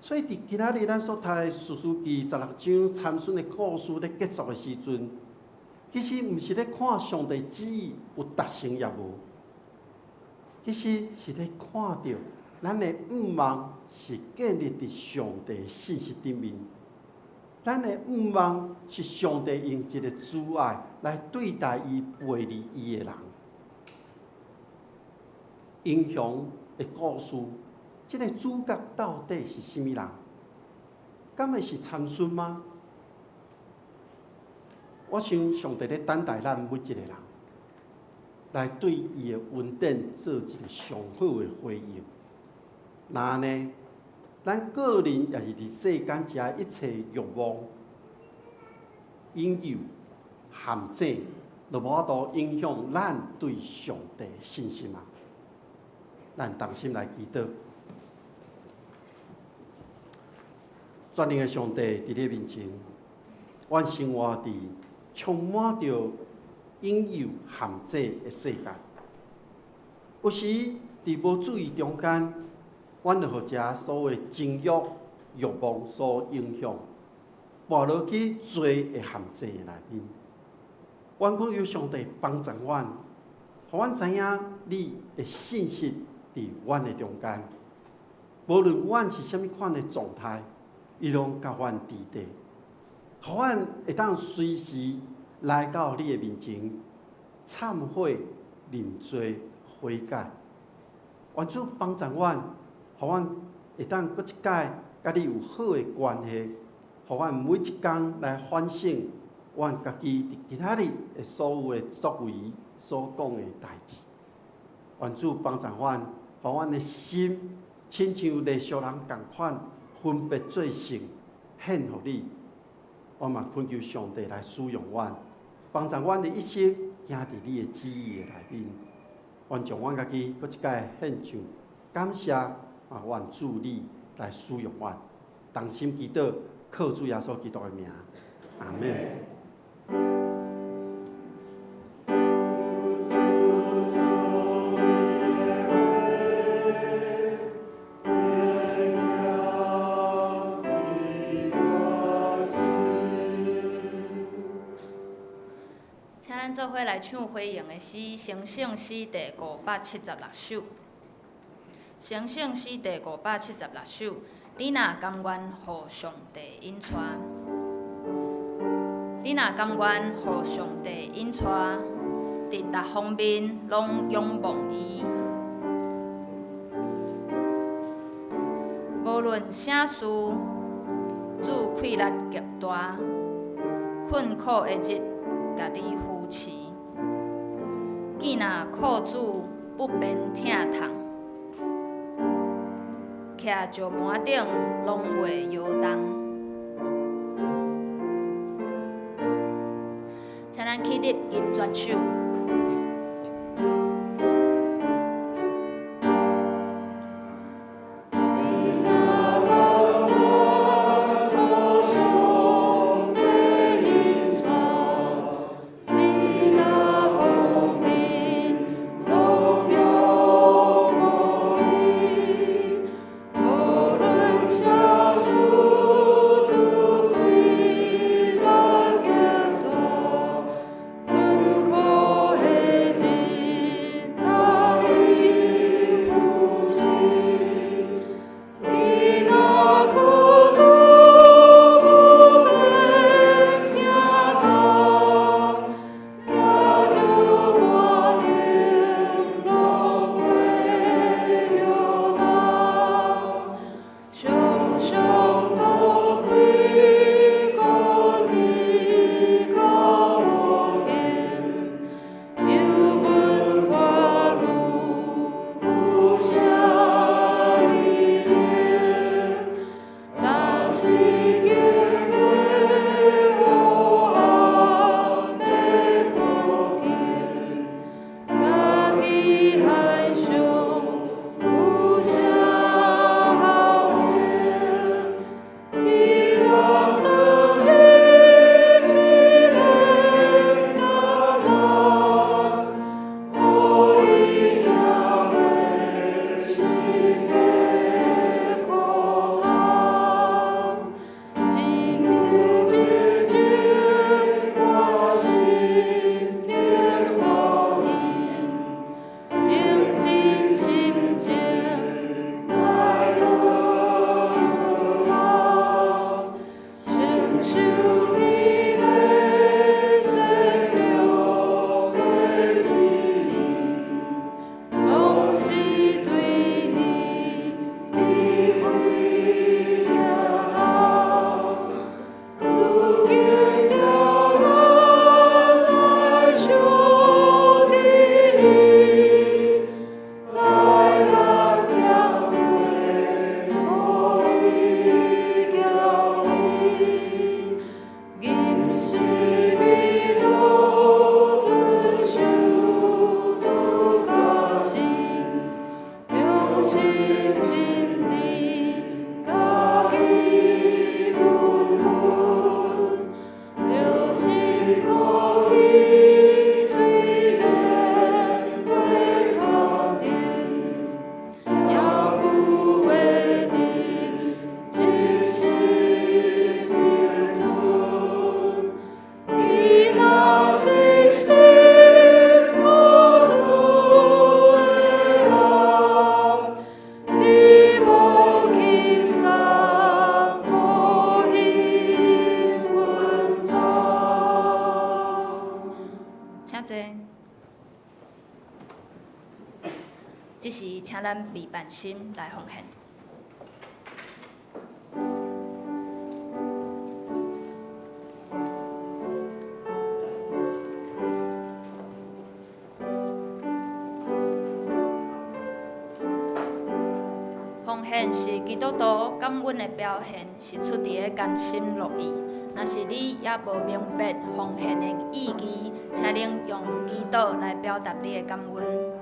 所以佇今仔日咱所讀的士師記16章參孫的故事咧結束的時陣，其實毋是咧看上帝旨意有達成抑無，其實是咧看著咱的向望是建立佇上帝信實頂面，咱的向望是上帝用一个慈愛來對待伊背離伊的人。英雄的故事，這个主角到底是啥物人？敢會是參孫嗎？我想上帝咧等待咱每一个人，來對伊的恩典做一个上好的回應。若按呢，咱個人也是佇世間遮一切欲望、引誘、陷阱，都無法度影響咱對上帝的信心啊！咱同心來祈禱，全能的上帝佇你面前，阮生活佇充滿著引誘陷阱的世界。有時佇無注意中間，阮就予遮所謂情欲、欲望所影響，跋落去罪的陷阱內面。阮講求上帝幫助阮，予阮知影你的信實佇阮的中間。無論阮是啥物款的狀態，伊攏共阮佇底，予阮會當隨時來到你的面前，懺悔、認罪、悔改。願主幫助阮，予阮會當閣一擺佮你有好的關係，予阮每一工來反省阮家己佇今仔日的所有的作為、所講的代誌。願主幫助阮，予阮的心親像利數人仝款，分別做聖，獻予你。我嘛懇求上帝來使用阮，幫助阮的一生行佇你的旨意的內面。願將阮家己閣一擺獻上，感謝啊！願主你來使用阮，同心祈禱，靠主耶穌基督的名，阿們。請咱做伙來唱回應的詩，《成聖詩》第576首。《成聖詩》第576首，你若甘願予上帝引帶，你若甘願予上帝引帶，佇逐方面攏仰望伊，無論啥事，主氣力極大，困苦的日，共你扶持。見若靠主不免疼痛，徛石盤頂攏袂搖動。請咱起立吟全首。你若甘願予上帝引帶，這時請咱預辦心來奉獻。奉獻是基督徒感恩的表現，是出佇个甘心樂意。若是你猶無明白奉獻的意義，請恁用祈禱來表達你的感恩。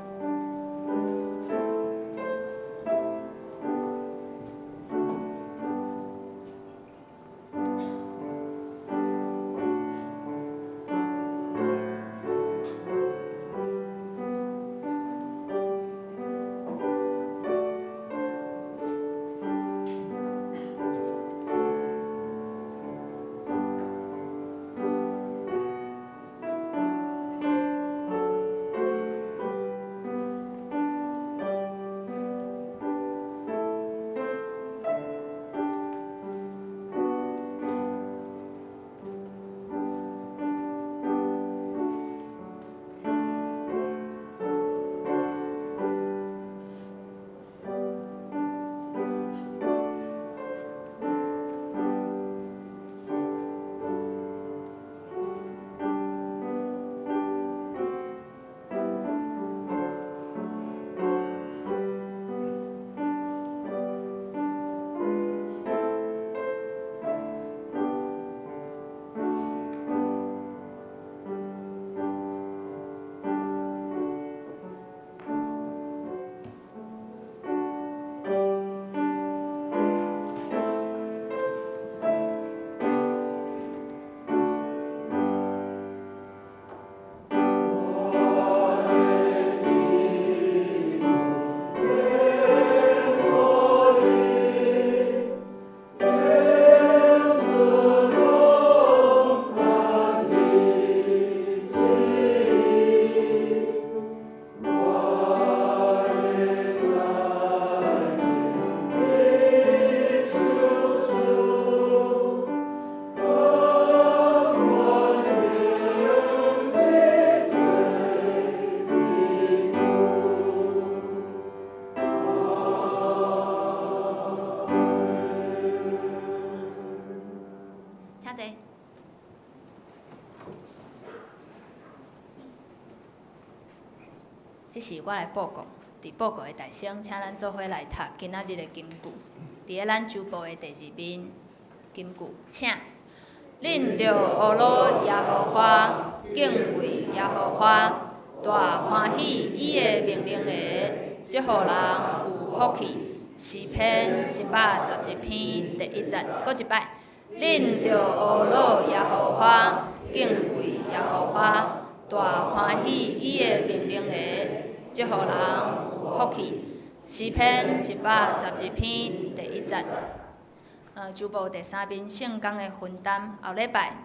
這是我來報告，佇報告的大聲，請咱做伙來讀今仔日的金句。佇咧咱周報的第二面，金句，請恁著學老耶和華，敬畏耶和華，大歡喜伊的命令的，這予人有福氣。詩篇111篇第一節，閣一擺，恁著學老耶和華，敬畏耶和華，大歡喜伊的命令的，這予人有福氣。詩篇112篇第一節。周報第三面聖工的分擔，後禮拜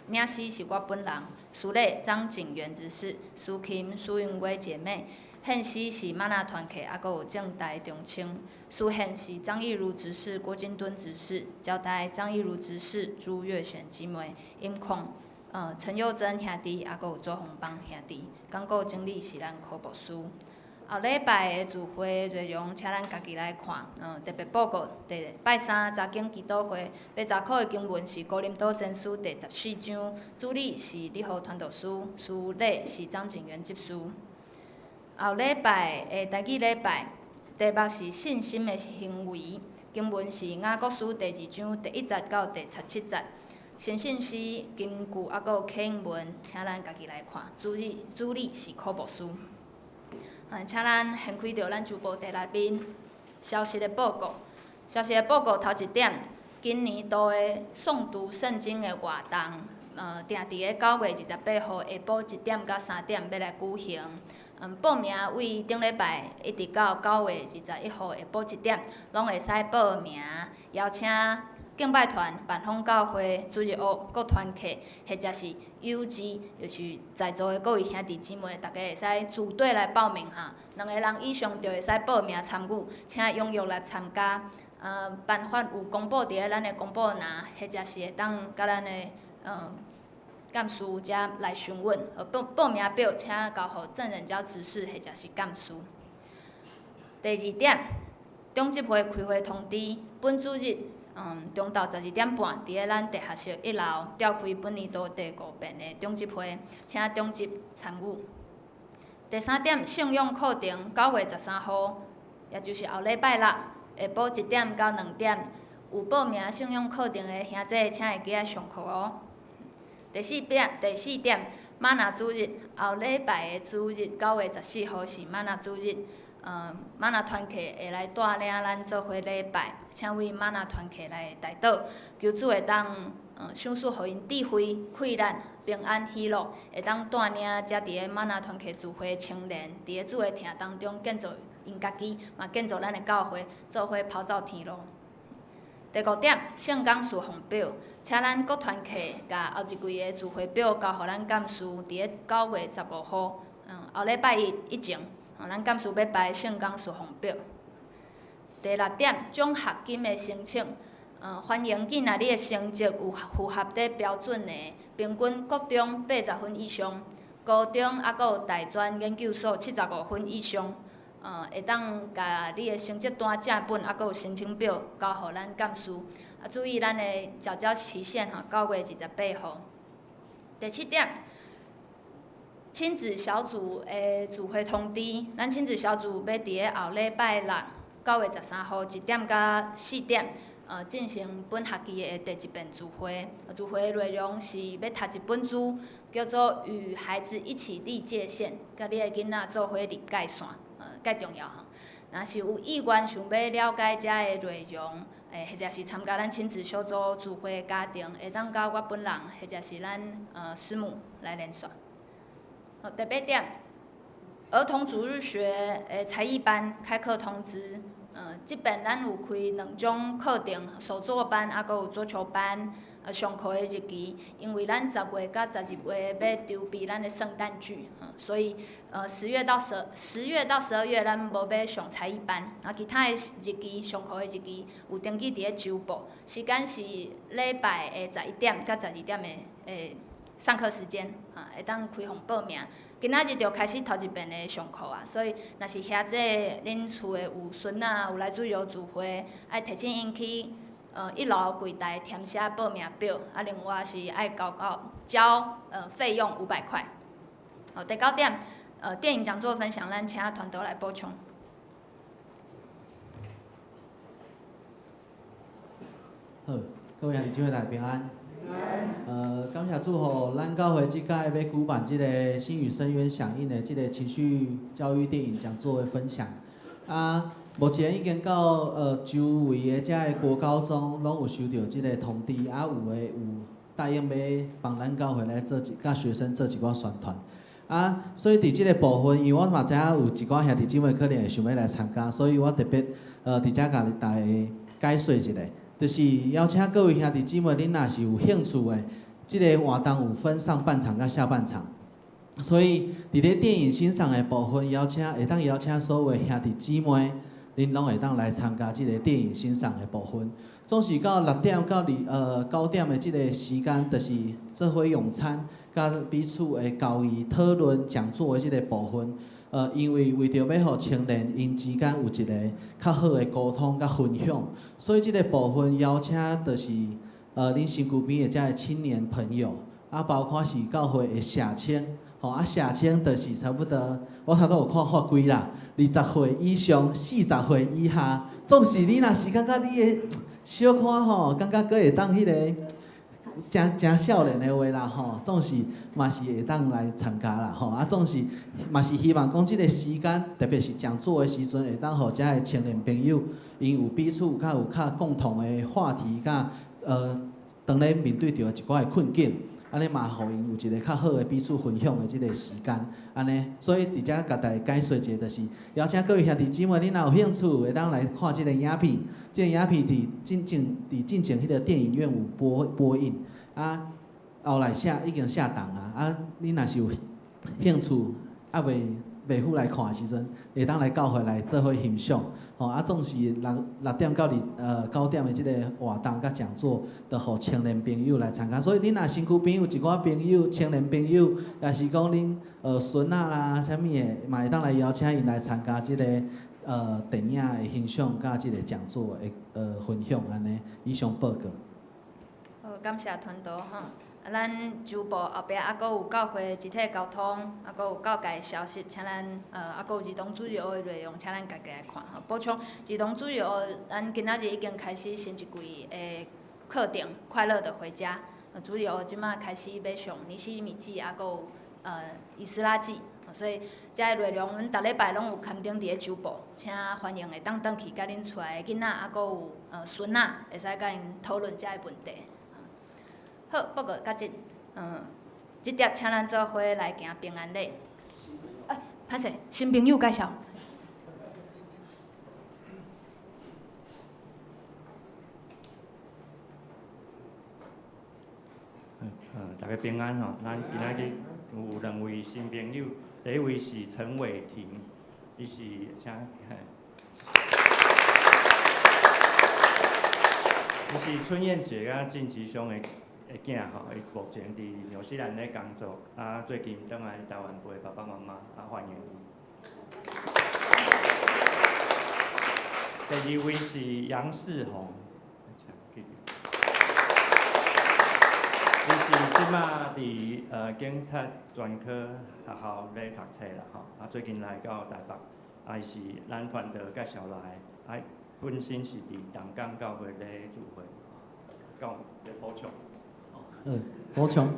領詩是我本人，司禮張景元執事，司琴蘇云薇姐妹，獻詩是瑪納團契，猶閣有正大中青，司獻是張義如執事、郭金敦執事，交代張義如執事、朱月璇姊妹，音控陳佑珍兄弟，猶閣有周鴻邦兄弟，講稿整理是咱柯博士。後禮拜的聚會內容，請咱家己來看。特別報告，第拜三查經祈禱會，80箍的經文是哥林多前書第14章，主禮是李和傳道師，司禮是張景元執事。後禮拜的台語禮拜，題目是信心的行為，經文是雅各書第2章第1節到第17節。先信詩金句猶閣有啟應文，請咱家己來看。主禮是柯牧師。請咱掀開著咱周報第6面消息的報告。消息的報告頭一點，今年度的誦讀聖經的活動，定佇个9月28號下晡1點到3點欲來舉行。報名為頂禮拜一直到9月21號下晡1點，攏會使報名，邀請敬拜團、萬豐教會、主日學各團契，或者是有志，就是在座的各位兄弟姊妹，大家會使組隊來報名哈。2個人以上就會使報名參與，請踴躍來參加。辦法有公布佇咧咱的公布欄，或者是會當佮咱的幹事遮來詢問。報名表請交予鄭仁嬌執事或者是幹事。第二點，長執會開會通知，本主日，中晝12點半，佇咧咱地下室一樓召開本年度第五遍的長執會，請長執參與。第三點，聖詠課程9月13號，也就是後禮拜六下晡1點到2點，有報名聖詠課程的兄弟，請會記愛上課哦。第四點，嗎哪主日，後禮拜的主日9月14號是嗎哪主日。嗎哪團契會來帶領咱做伙禮拜，請為嗎哪團契來代禱，求主會當賞賜予𪜶智慧、氣力、平安、喜樂，會當帶領遮佇咧嗎哪團契聚會青年，佇咧主的疼當中建造𪜶家己，嘛建造咱的教會，做伙跑走天路。第五點，聖工事奉表，請咱各團契共後一季的聚會表交予咱幹事，佇咧9月15號，後禮拜一以前。咱幹事欲排聖工事奉表。第六點，獎學金的申請，歡迎囝仔你的成績有符合這標準的，平均國中80分以上，高中猶閣有大專研究所75分以上，會當共你的成績單正本，猶閣有申請表交予咱幹事。啊，注意咱的繳交期限吼，9月28號。第七點。親子小組的聚會通知，咱親子小組欲佇咧後禮拜六9月13號1點到4點，進行本學期的第一遍聚會。聚會的內容是欲讀一本書，叫做《與孩子一起立界線》，佮你的囡仔做伙立界線，蓋重要吼。若是有意願想欲了解遮的內容，或者是參加咱親子小組聚會的家庭，會當佮我本人，或者是咱師母來聯絡。好，第八點，兒童主日學的才藝班開課通知。這遍咱有開兩種課程，手作班，猶閣有桌球班。上課的日期，因為咱10月佮12月欲籌備咱的聖誕劇，所以10月到12月咱無欲上才藝班。啊，其他的日期上課的日期有登記佇咧週報，時間是禮拜的11點到12點的上課時間，啊，會當開放報名。今仔日就開始頭一遍的上課啊，所以若是兄弟恁厝的有孫仔有來主日聚會，愛提醒𪜶去一樓櫃台填寫報名表，啊，另外是愛交費用500塊。好，第九點，電影講座分享，咱請團隊來補充。好，各位兄弟姊妹大家平安。感謝主予咱教會這屆欲舉辦這個心與深淵響應的這個情緒教育電影講座的分享。啊，目前已經到周圍的這个國高中攏有收著這个通知，啊，有的有答應欲幫咱教會來做一，佮學生做一寡宣傳。啊，所以佇這个部分，因為我嘛知影有一寡兄弟姊妹可能會想欲來參加，所以我特別佇遮共大家解說一下。就是邀請各位兄弟姊妹，恁若是有興趣的，這个活動有分上半場佮下半場，所以佇咧電影欣賞的部分，邀請會當邀請所有的兄弟姊妹，恁攏會當來參加這个電影欣賞的部分。總是到6點到9點的這个時間，就是做伙用餐，佮彼此的交誼、討論、講座的這个部分。因為為著欲予青年𪜶之間有一個較好的溝通佮分享，所以這个部分邀請就是恁身軀邊的這个青年朋友，啊，包括是教會的社青，吼啊，社青就是差不多，我頭拄有看法規啦，20歲以上、40歲以下，總是你若是感覺你的小可吼，感覺閣會當彼个。誠誠少年的話啦吼，總是嘛是會當來參加啦吼，啊總是嘛是希望講這个時間，特別是講座的時陣，會當予遮个青年朋友，𪜶有彼此較有較共同的話題，佮當咧面對著一寡的困境，按呢嘛予𪜶有一个較好的彼此分享的這个時間，按呢，所以佇遮共大家解說一下，就是邀請各位兄弟姊妹，恁若有興趣，會當來看這个影片，這个影片佇進前彼个電影院有播映。啊，後來下已經下檔啊！啊，恁若是有興趣，猶未赴來看的時陣，會當來教會來做伙欣賞。吼啊，總是6點到9點的這个活動佮講座，都予青年朋友來參加。所以恁若身軀邊有一寡朋友，青年朋友，也是講恁孫仔啦，啥物的，嘛會當來邀請𪜶來參加這个電影的欣賞佮這个講座的分享按呢，以上報告。好，感謝傳道吼。啊，咱周報後壁猶閣有教會集體溝通，猶閣有教界的消息，請咱猶閣有兒童主日學的內容，請咱家己來看吼。補充兒童主日學，咱今仔日已經開始新一季的課程《快樂的回家》。主日學這馬開始欲上尼希米記，猶閣有以斯拉記，所以這个內容，阮逐禮拜攏有刊登佇咧周報，請歡迎會當轉去佮恁厝內的囡仔，猶閣有孫仔，會使佮𪜶討論這个問題。好，報告到這，這碟請咱做伙來行平安禮。哎，歹勢，新朋友介紹。大家平安吼，咱今仔日有兩位新朋友，第一位是陳偉霆，伊是請，伊是春燕姐佮靳吉祥的囝吼，伊目前佇紐西蘭咧工作，啊，最近轉來台灣陪爸爸媽媽，啊，歡迎伊。第二位是楊世宏。伊是這馬佇警察專科學校咧讀冊啦吼，啊最近來到台北，啊伊是咱團隊介紹來的，啊本身是佇東港教會咧聚會，講咧補充。補充，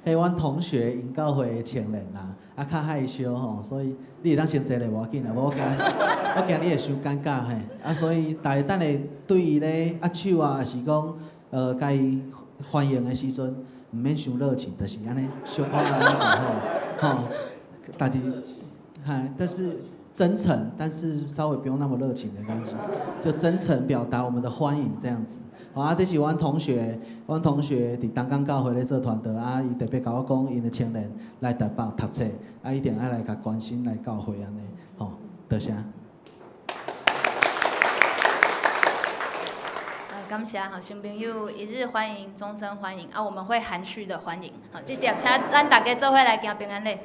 彼阮同學𪜶教會的青年啦，啊較害羞吼，所以你會當先坐咧無要緊啦，無我驚我驚你會傷尷尬嘿，啊所以逐家等下對伊咧握手啊，抑是講共伊歡迎的時陣。毋免傷熱情，就是按呢小可按呢就好，吼。但是，但是真誠，但是稍微不用那麼熱情的關係，就真誠表達我們的歡迎這樣子。好啊，這是阮同學，阮同學佇東港教會咧做傳道，啊，伊特別共我講，𪜶的青年來台北讀冊，啊，一定愛來共關心來教會按呢，吼，多謝。感謝吼，新朋友一日歡迎，終身歡迎啊！我們會含蓄的歡迎。好，這碟請咱大家做伙來行平安禮。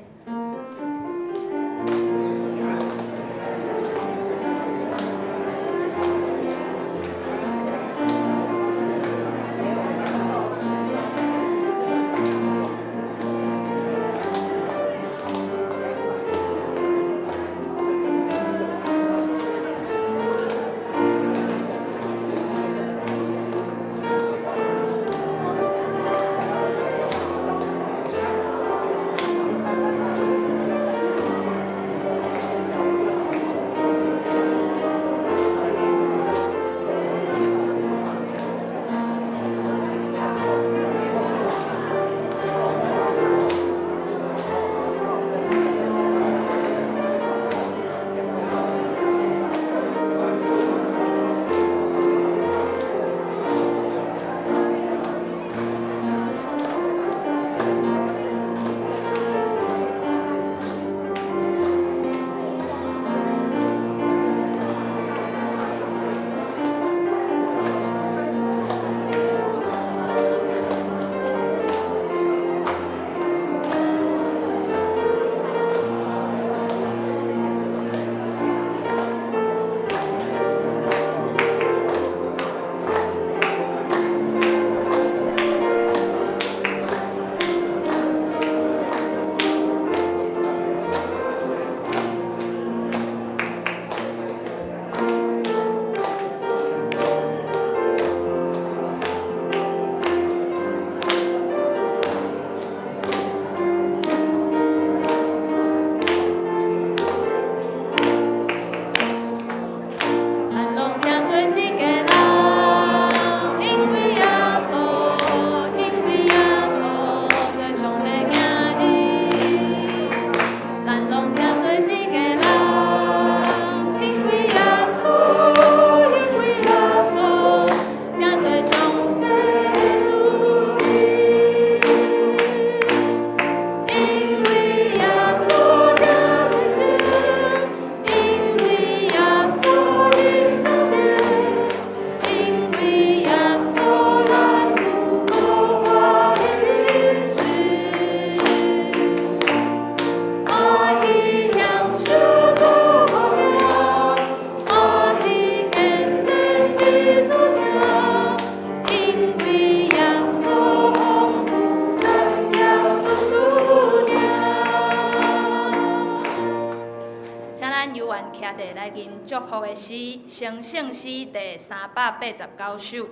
詩，成聖詩第389首，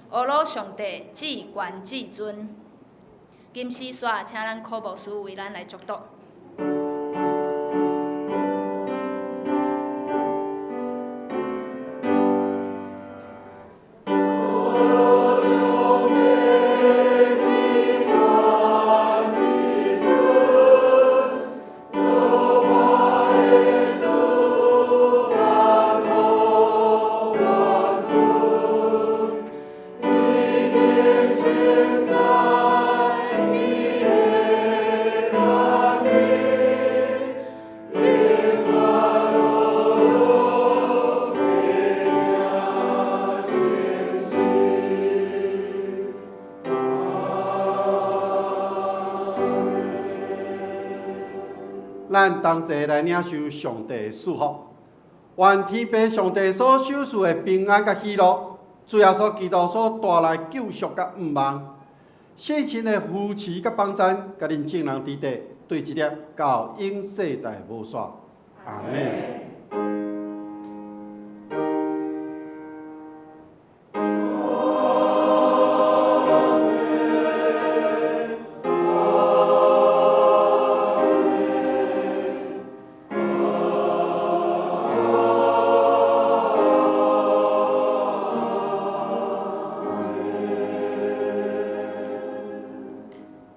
呵咾上帝至懸至尊。金絲煞，請咱柯牧師為咱來祝禱。咱同齊來領受上帝的祝福，願天父上帝所賞賜的平安佮喜樂，主耶穌基督所帶來救贖佮盼望，聖神的扶持佮幫贊，佮恁眾人佇底，對一粒到永世代無煞。阿們。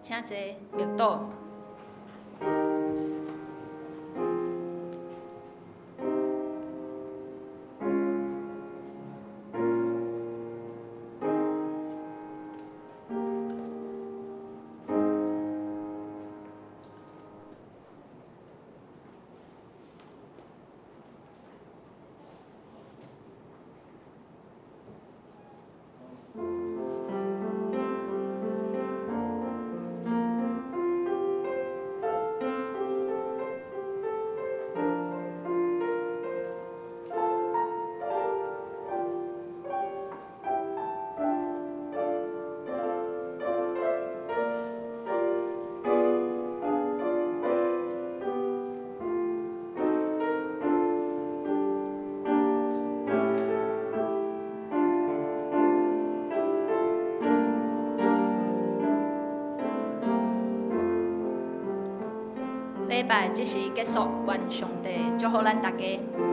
請坐，默禱。禮拜這時結束，願上帝祝福咱大家。